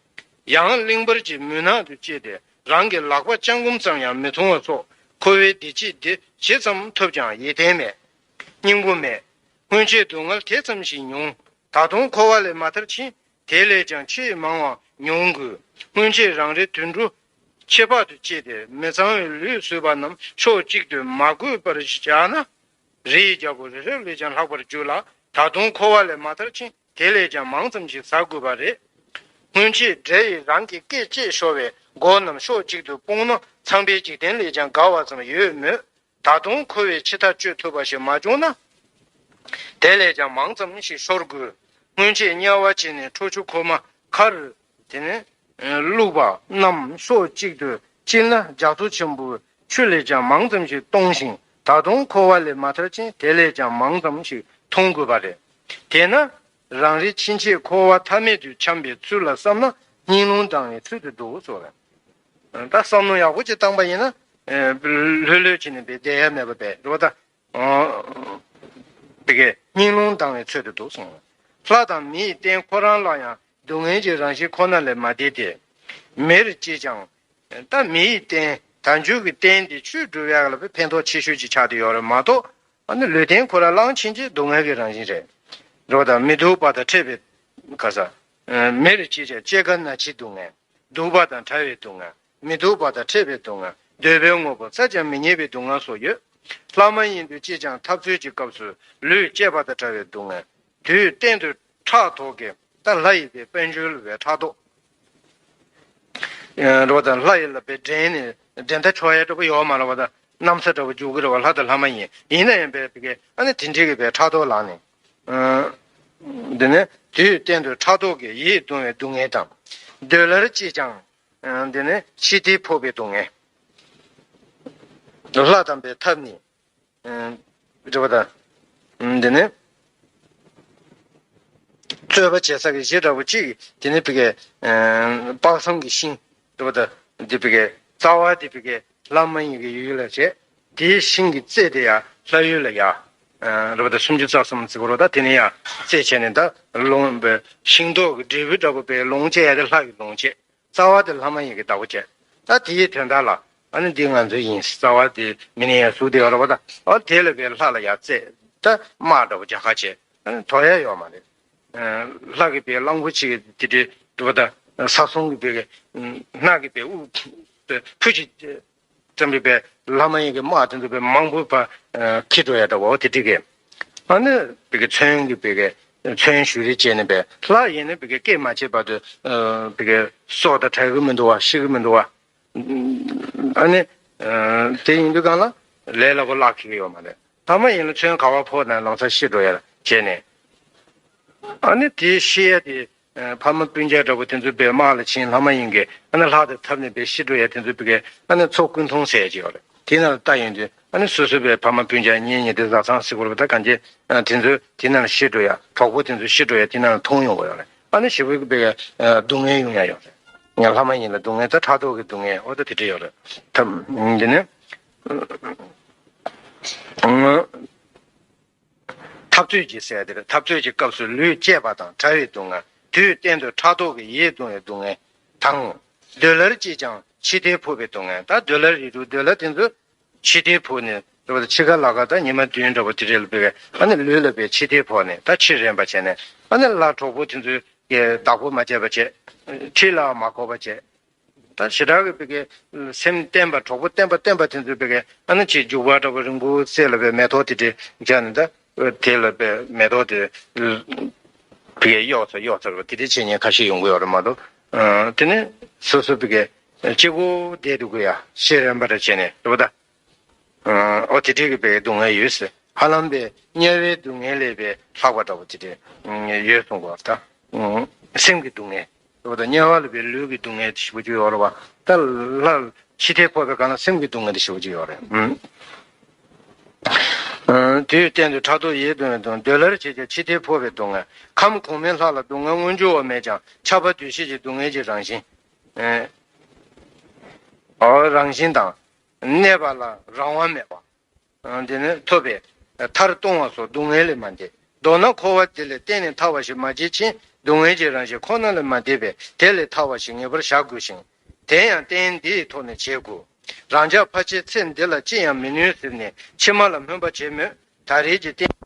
ཡང་གླིང་བར་གྱི་མུན་ནག་ཏུ་སྐྱེས་ཏེ་རང་གི་ལག་པ་བརྐྱང་བསྐུམ་ཙམ་ཡང་མི་མཐོང་བ་སོགས་འཁོར་བའི་བདེ་སྐྱིད་འདི་ཇི་ཙམ་ཐོབ་ཀྱང་ཡིད་བརྟན་མེད། སྙིང་པོ་མེད། སྔོན་ཆད་སྡུག་བསྔལ་དེ་ཙམ་ཞིག་མྱོང་། ད་དུང་འཁོར་བ་ལས་མ་ཐར་ཕྱིན། དེ་ལས་ཀྱང་ཆེས་མང་བ་མྱོང་དགོས། སྔོན་ཆད་རང་རེ་དུད་འགྲོ་ཁྱད་འཕགས་སུ་སྐྱེས་ཏེ་མི་གཙང་བའི་ལུས་བཟོས་པ་རྣམས་ཕྱོགས་གཅིག་ཏུ་མ་གོས་པར་བཞག་ན། རི་ཡི་རྒྱལ་པོ་རི་རབ་ལས་ཀྱང་ལྷག་པར་འགྱུར་ལ། ད་དུང་འཁོར་བ་ལས་མ་ཐར་ཕྱིན། དེ་ལས་ཀྱང་མང་ཙམ་ཞིག་ཟ་དགོས་པ་རེད། སྔོན་ཆད་འདྲེ་ཡིས་རང་གི་སྐེ་བཅད་ཤོར་བའི་མགོ་རྣམས་ཕྱོགས་གཅིག་ཏུ་སྤུངས་ན་ཚངས་པའི་འཇིག་རྟེན་ལས་ཀྱང་དགའ་བ་ཙམ་ཡོད་མོད། ད་དུང་འཁོར་བའི་འཆི་མཐའ་གཅོད་ཐུབ་པ་ཞིག་མ་བྱུང་ན། དེ་ལས་ཀྱང་མང་ཙམ་ཞིག་ཤོར་དགོས། སྔོན་ཆད་དམྱལ་བ་སྐྱེས་ནས་ཁྲོ་ཆུ་ཁོལ་མ་ཁར། དེ་ནས་བླུགས་པ་རྣམས་ཕྱོགས་གཅིག་ཏུ་བསྐྱིལ་ན་རྒྱ་མཚོ་ཆེན་པོའི་ཆུ་ལས་ཀྱང་མང་ཙམ་ཞིག་གཏོང་ཞིང་ད་དུང་འཁོར་བ་ལས་མ་ཐར་ཕྱིན་དེ་ལས་ཀྱང་མང་ཙམ་ཞིག་འཐུང་དགོས་པ་རེད། དེས་ན་རང་རེ་ཕྱིན་ཆད་འཁོར་བ་མཐའ་མེད་དུ་འཁྱམས་པའི་ཚུལ་ལ་བསམ་ན་སྙིང་རླུང་ལྡང་བའི་ཚུལ་དུ་འདུག་ཟེར་བ་རེད། ད་བསམ་བློ་ཡག་པོ་ཅིག་བཏང་པ་ཡིན་ན། ལྷོད་ལྷོད་བྱས་ནས་བསྡད་ཡ་མེད་པ་བས་རེད་བ་ད། དེ་གའི་སྙིང་རླུང་ལྡང་བའི་ཚུལ་དུ་འདུག་གསུངས། ལྷ་དང་མི་ཡི་རྟེན་ཁོ་རང་ལ་ཡང་སྡུག་བསྔལ་གྱི་རང་བཞིན་ཁོ་ན་ལས་མ་འདས་ཏེ། མིར་སྐྱེས་ཀྱང་། ད་མི་ཡི་རྟེན་དལ་འབྱོར་གྱི་རྟེན་དེ་ཆོས་སྒྲུབ་ཡག་ལ་ཕན་ཐོགས་ཆེ་ཤོས་ཅིག་ཆགས་ཏེ་ཡོད་རེད་མ་གཏོགས། ཨ་ནི་ལུས་རྟེན་ཁོ་རང་བླངས་ཕྱིན་ཆད་སྡུག་བསྔལ་གྱི་རང་བཞིན་རེད། འགྲོ་དང་མི་སྡུག་པ་དང་འཕྲད་པའི་ག་ས། མིར་སྐྱེས་ཀྱང་སྐྱེ་རྒ་ན་འཆིའི་སྡུག་བསྔལ། སྡུག་པ་དང་ཕྲ་བའི་སྡུག་བསྔལ། མི་སྡུག་པ་དང་འཕྲད་པའི་སྡུག་བསྔལ། འདོད་པའི་དངོས་པོ་བཙལ་ཀྱང་མི་རྙེད་པའི་སྡུག་བསྔལ་སོགས་ཡོད། ལྷ་མ་ཡིན་དུ་སྐྱེས་ཀྱང་འཐབ་རྩོད་ཀྱི་སྐབས་སུ་ལུས་བཅད་པ་དང་བྲལ་བའི་སྡུག་བསྔལ། དུས་གཏན་དུ་ཕྲག་དོག་གིས་ད་ལྷ་ཡི་དེ་དཔལ་འབྱོར་ལ་བའི་ཕྲག་དོག་རོ་དང་ལྷ་ཡི་ལ་བའི་འགྲན་ནས་འགྲན་ཟླ་ཆོག་ཡ་འདྲ་པོ་ཡོད་མ་རེད་བ། ད་གནམ་ས་འདྲ་པོ་འཇུག་གི་རེད་བ། ལྷ་དང་ལྷ་མ་ཡིན་ཡིན་ན་ཡང་བའི་བི་གའི་ཨ་ནི་དེ་འདྲའི་གི་བའི་ཕྲག་དོག་ལངས་ནས། འདི་ནི་དུས་གཏན་དུ་ཕྲག་དོག་གིས་ཡིད་གདུང་བའི་སྡུག་བསྔལ་དང་། འདོད་ལྷར་སྐྱེས་ཀྱང་། འདི་ནི་ཤི་སྟེ་ཕོག་པའི་སྡུག་བསྔལ། ལྷ་དམ་པའི་ཐབས་ནི། རེད་བ་ད། འདི་ནི། རྩོད་པ་བྱེད་ས་གི་གཞི་འདྲ་པོ་གཅིག་དེ་ནི་བི་གའི། དཔག་བསམ་གྱི་ཤིང་། རེད་བ་ད། འདི་བི་གའི་རྩ་བ་འདི་བི་གའི་ལྷ་མ་ཡིན་གྱི་ཡུལ་ལ་བྱས། དེའི་ཤིང་གི་རྩེ་དེ་ཡང་ལྷ་ཡུལ་ལ་ཡ། རེད་བ་ད་སུམ་ཅུ་རྩ་གསུམ་ཟེར་བ་རེད་བ་ད། དེ་ནི་ཡང་རྩེ་བྱས་ནས་ད་ལོངས་པའི་ཤིང་ཏོག་གི་འབྲས་བུ་འདྲ་པོ་བའི་ལོངས་སྤྱད་ཡ་དེ་ལྷ་ཡི་ལོངས་སྤྱད། རྩ་བ་དེ་ལྷ་མ་ཡིན་གྱི་བདག་པོ་བྱས། ད་དེའི་དོན་དག་ལ་ཨ་ནི་འདི་ང་ཚོ་ཡིན། རྩ་བ་དེ་མི་ནི་ཡང་གཟུགས་དེ་ཡོད་རེད་བ་ད། ཨ་དེ་ལ་བའི་ལྷ་ལ་ཡ་རྩེ། ད་དམག་འདྲ་པོ་རྒྱག་ཁ་བྱས། ཨ་ནི་དོར་ཡ་ཡོད་མ་རེད། ལྷ་གི་བའི་གླང་པོ་ཆེ་གི་དེ་འདྲའི་འདྲ་པོ་ད་ས་སྲུང་གི་བའི་ནག་གི་བའི་དབུ་བུ་གཅིག་ཙམ་རེ་བའི་ལྷ་མ་ཡིན་གྱི་དམག་དེ་ཚོ་བའི་མང་པོ་བ་འཁྱེར་འགྲོ་ཡ་འདྲ་བོ་དེ་འགྲིག་གི། ཨ་ནི་བི་གའི་མཚོན་གྱི་བི་གའི་མཚོན་གཞུ་རེ་བྱས་ནས་བའི་ལྷ་ཡིན་ན་བི་གའི་སྐད་མ་བྱེད་བར་དུ་བི་གའི་སྲོག་དང་བྲལ་གི་མི་འདུག་བ། ཤི་གི་མི་འདུག་བ། ཨ་ནི་དེ་ཡིན་དུས་གང་ལ་ལས་སླ་པོ་བརླག་གི་ཡོད་མ་རེད། ལྷ་མ་ཡིན་ལ་མཚོན་ག་བ་ཕོག་ན་ལམ་སང་ཤི་འགྲོ་ཡ་བྱས་ནས། ཨ་ནི་དེ་ཤི་ཡ་དེ། ཕ་མ་སྤུན་ཀྱག་འདྲ་པོ་དེ་ཚོ་བའི་དམག་ལ་ཕྱིན་ལྷ་མ་ཡིན་གྱི་ཨ་ནི་ལྷ་དང་འཐབ་ནས་བའི་ཤི་འགྲོ་ཡ་དེ་ཚོ་བི་གའི་ཨ་ནི་མཚོ་ཀུན་འཐུང་ཟེར་གྱི་ཡོད་རེད། དེ་ན་ལ་ལྟ་ཡོང་དུས་ ཨ་ནི་སོ་སོའི་པའི་ཕ་མ་སྤུན་ཀྱག་གཉེན་ཉེ་དེ་བཟའ་ཚང་ཟེར་དགོས་རེད་པ། ད་གང་ཅི་དེ་ཚོ་དེ་ནང་ལ་ཤི་འགྲོ་ཡ། གྲོགས་པོ་དེ་ཚོ་ཤི་འགྲོ་ཡ་དེ་ནང་ལ་མཐོང་ཡོང་གི་ཡོད་རེད། ཨ་ནི་ཞེ་པོའི་པའི་སྡུག་བསྔལ་ཡོང་ཡ་ཡོད་རེད། ངའི་ལྷ་མ་ཡིན་ལ་སྡུག་བསྔལ། ད་ཕྲག་དོག་གི་སྡུག་བསྔལ། འོ་ད་དེ་འདྲ་ཡོད་རེད། ད་འདི་ནི། འཐབ་རྩོད་ཀྱི་ཟེར་དེ་རེད། འཐབ་རྩོད་ཀྱི་སྐབས་སུ་ལུས་བཅད་པ་དང་ཕྲ་བའི་སྡུག་བསྔལ། དུས་གཏན་དུ་ཕྲག་དོག་གིས་ཡིད་གདུང་བའི་སྡུག་བསྔལ་དང་། འདོད་ལྷར་སྐྱེས་ཀྱང་འཆི་ལྟས་ཕོག་པའི་སྡུག་བསྔལ། ད་འདོད་ལྷ་རིགས་དྲུག་འདོད་ལྷ་དེ་ཚོ་འཆི་ལྟས་ཕོག་ནས་རེད་པ། འཆི་ཁ་ལ་ཁ་ད་ཉི་མ་བདུན་འདྲ་པོ་དེ་འདྲ་ལ་བུད་པའི་ཨ་ནི་ལུས་ལ་བའི་འཆི་ལྟས་ཕོག་ནས་ད་འཆི་རན་པ་བྱས་ནས། ཨ་ནི་ལྷ་གྲོགས་པོ་དེ་ཚོས་ཀྱི་བདག་པོ་མ་བྱས་པ་བྱས། ཁྲིད་ལ་མ་གོ་བ་བྱས། ད་ཞེ་དྲག་གི་པའི་གི་སེམས་བརྟན་པ། གྲོགས་པོ་བརྟན་པ་བརྟན་པ་དེ་ཚོའི་པའི་གི་ཨ་ནི་ཅིག་རྒྱུག་པ་འདྲ་པོ་རིང་པོ་བསྲེས་ལ་པའི་མེ་ཏོག་དེ་འདྲ་བཞག་ནས། ད་དེ་ལ་པའི་མེ་ཏོག་དེ་པའི་གི་གཡོག་ཚར་གཡོག་ཚར་བ་དེ་འདྲ་བྱེད་མཁན་ཁ་ཤས་ཡོང་གི་ཡོད་རེད་མ་གཏོགས། ཨ་དེ་ནི་སོ་སོ་པའི་གི་གཅིག་པོ་བསྡད་འདུག་གི་ཡ། ཤི་རན་པ་འདྲ་བྱས་ནས་རེད་པ། ད་ཨོ་དེ་འདྲའི་གི་པའི་སྡུག་བསྔལ་ཡོད་ཟེར། ཧ་ལམ་པའི་དམྱལ་བའི་སྡུག་བསྔལ་ལས་པའི་ལྷག་པ་འདྲ་པོ་དེ་འདྲ་ཡོད་གསུང་གོ། ད་སེམས་ཀྱི་སྡུག་བསྔལ་རེད་པ། ད་དམྱལ་བ་ལ་པའི་ལུས་ཀྱི་སྡུག་བསྔལ་དེ་ཞེ་པོ་ཅིག་ཡོད་རེད་པ། ད་ལྷ་འཆི་ལྟས་ཕོག་པའི་སྒང་ལ་སེམས་ཀྱི་སྡུག་བསྔལ་དེ་ཞེ་པོ་ཅིག་ཡོད་རེད། ཨ་དུས་གཏན་དུ་ཕྲག་དོག་ཡིད་གདུང་བའི་སྡུག། འདོད་ལྷར་སྐྱེས་ཀྱང་འཆི་ལྟས་ཕོག་པའི་སྡུག་བསྔལ། ཁམས་གོང་མའི་ལྷ་ལ་སྡུག་བསྔལ་མངོན་གྱུར་བ་མེད་ཀྱང་ཁྱབ་པ་འདུ་ཤེས་ཀྱི་སྡུག་བསྔལ་གྱི་རང་བཞིན། ཨ་རང་བཞིན་དང་། གནས་པ་ལ་རང་དབང་མེད་པ། ཨ་དེ་ནི་ཐོབ་པས་མཐར་ལྟུང་བ་སོགས་སྡུག་བསྔལ་ལས་མ་འདས། མདོར་ན་འཁོར་བ་འདི་ལས་གཏན་ནས་ཐར་བ་ཞིག་མ་བྱེད་ཕྱིན་སྡུག་བསྔལ་གྱི་རང་བཞིན་ཁོ་ན་ལས་མ་འདས་པས་དེ་ལས་ཐར་བ་ཞིག་ངེས་པར་བྱ་དགོས་ཤིང་། དེ་ཡང་རྟེན་འདི་ཡི་ཐོག་ནས་བྱེད་དགོས། རང་ཅག་ཕལ་ཆེར་ཚེ་འདི་ལ་ཅི་ཡང་མི་ནུས་ཟེར་ནས་ཕྱི་མ་ལ་སྨོན་པ་བྱེད་མོད། ད་རེས་ཀྱི་རྟེན་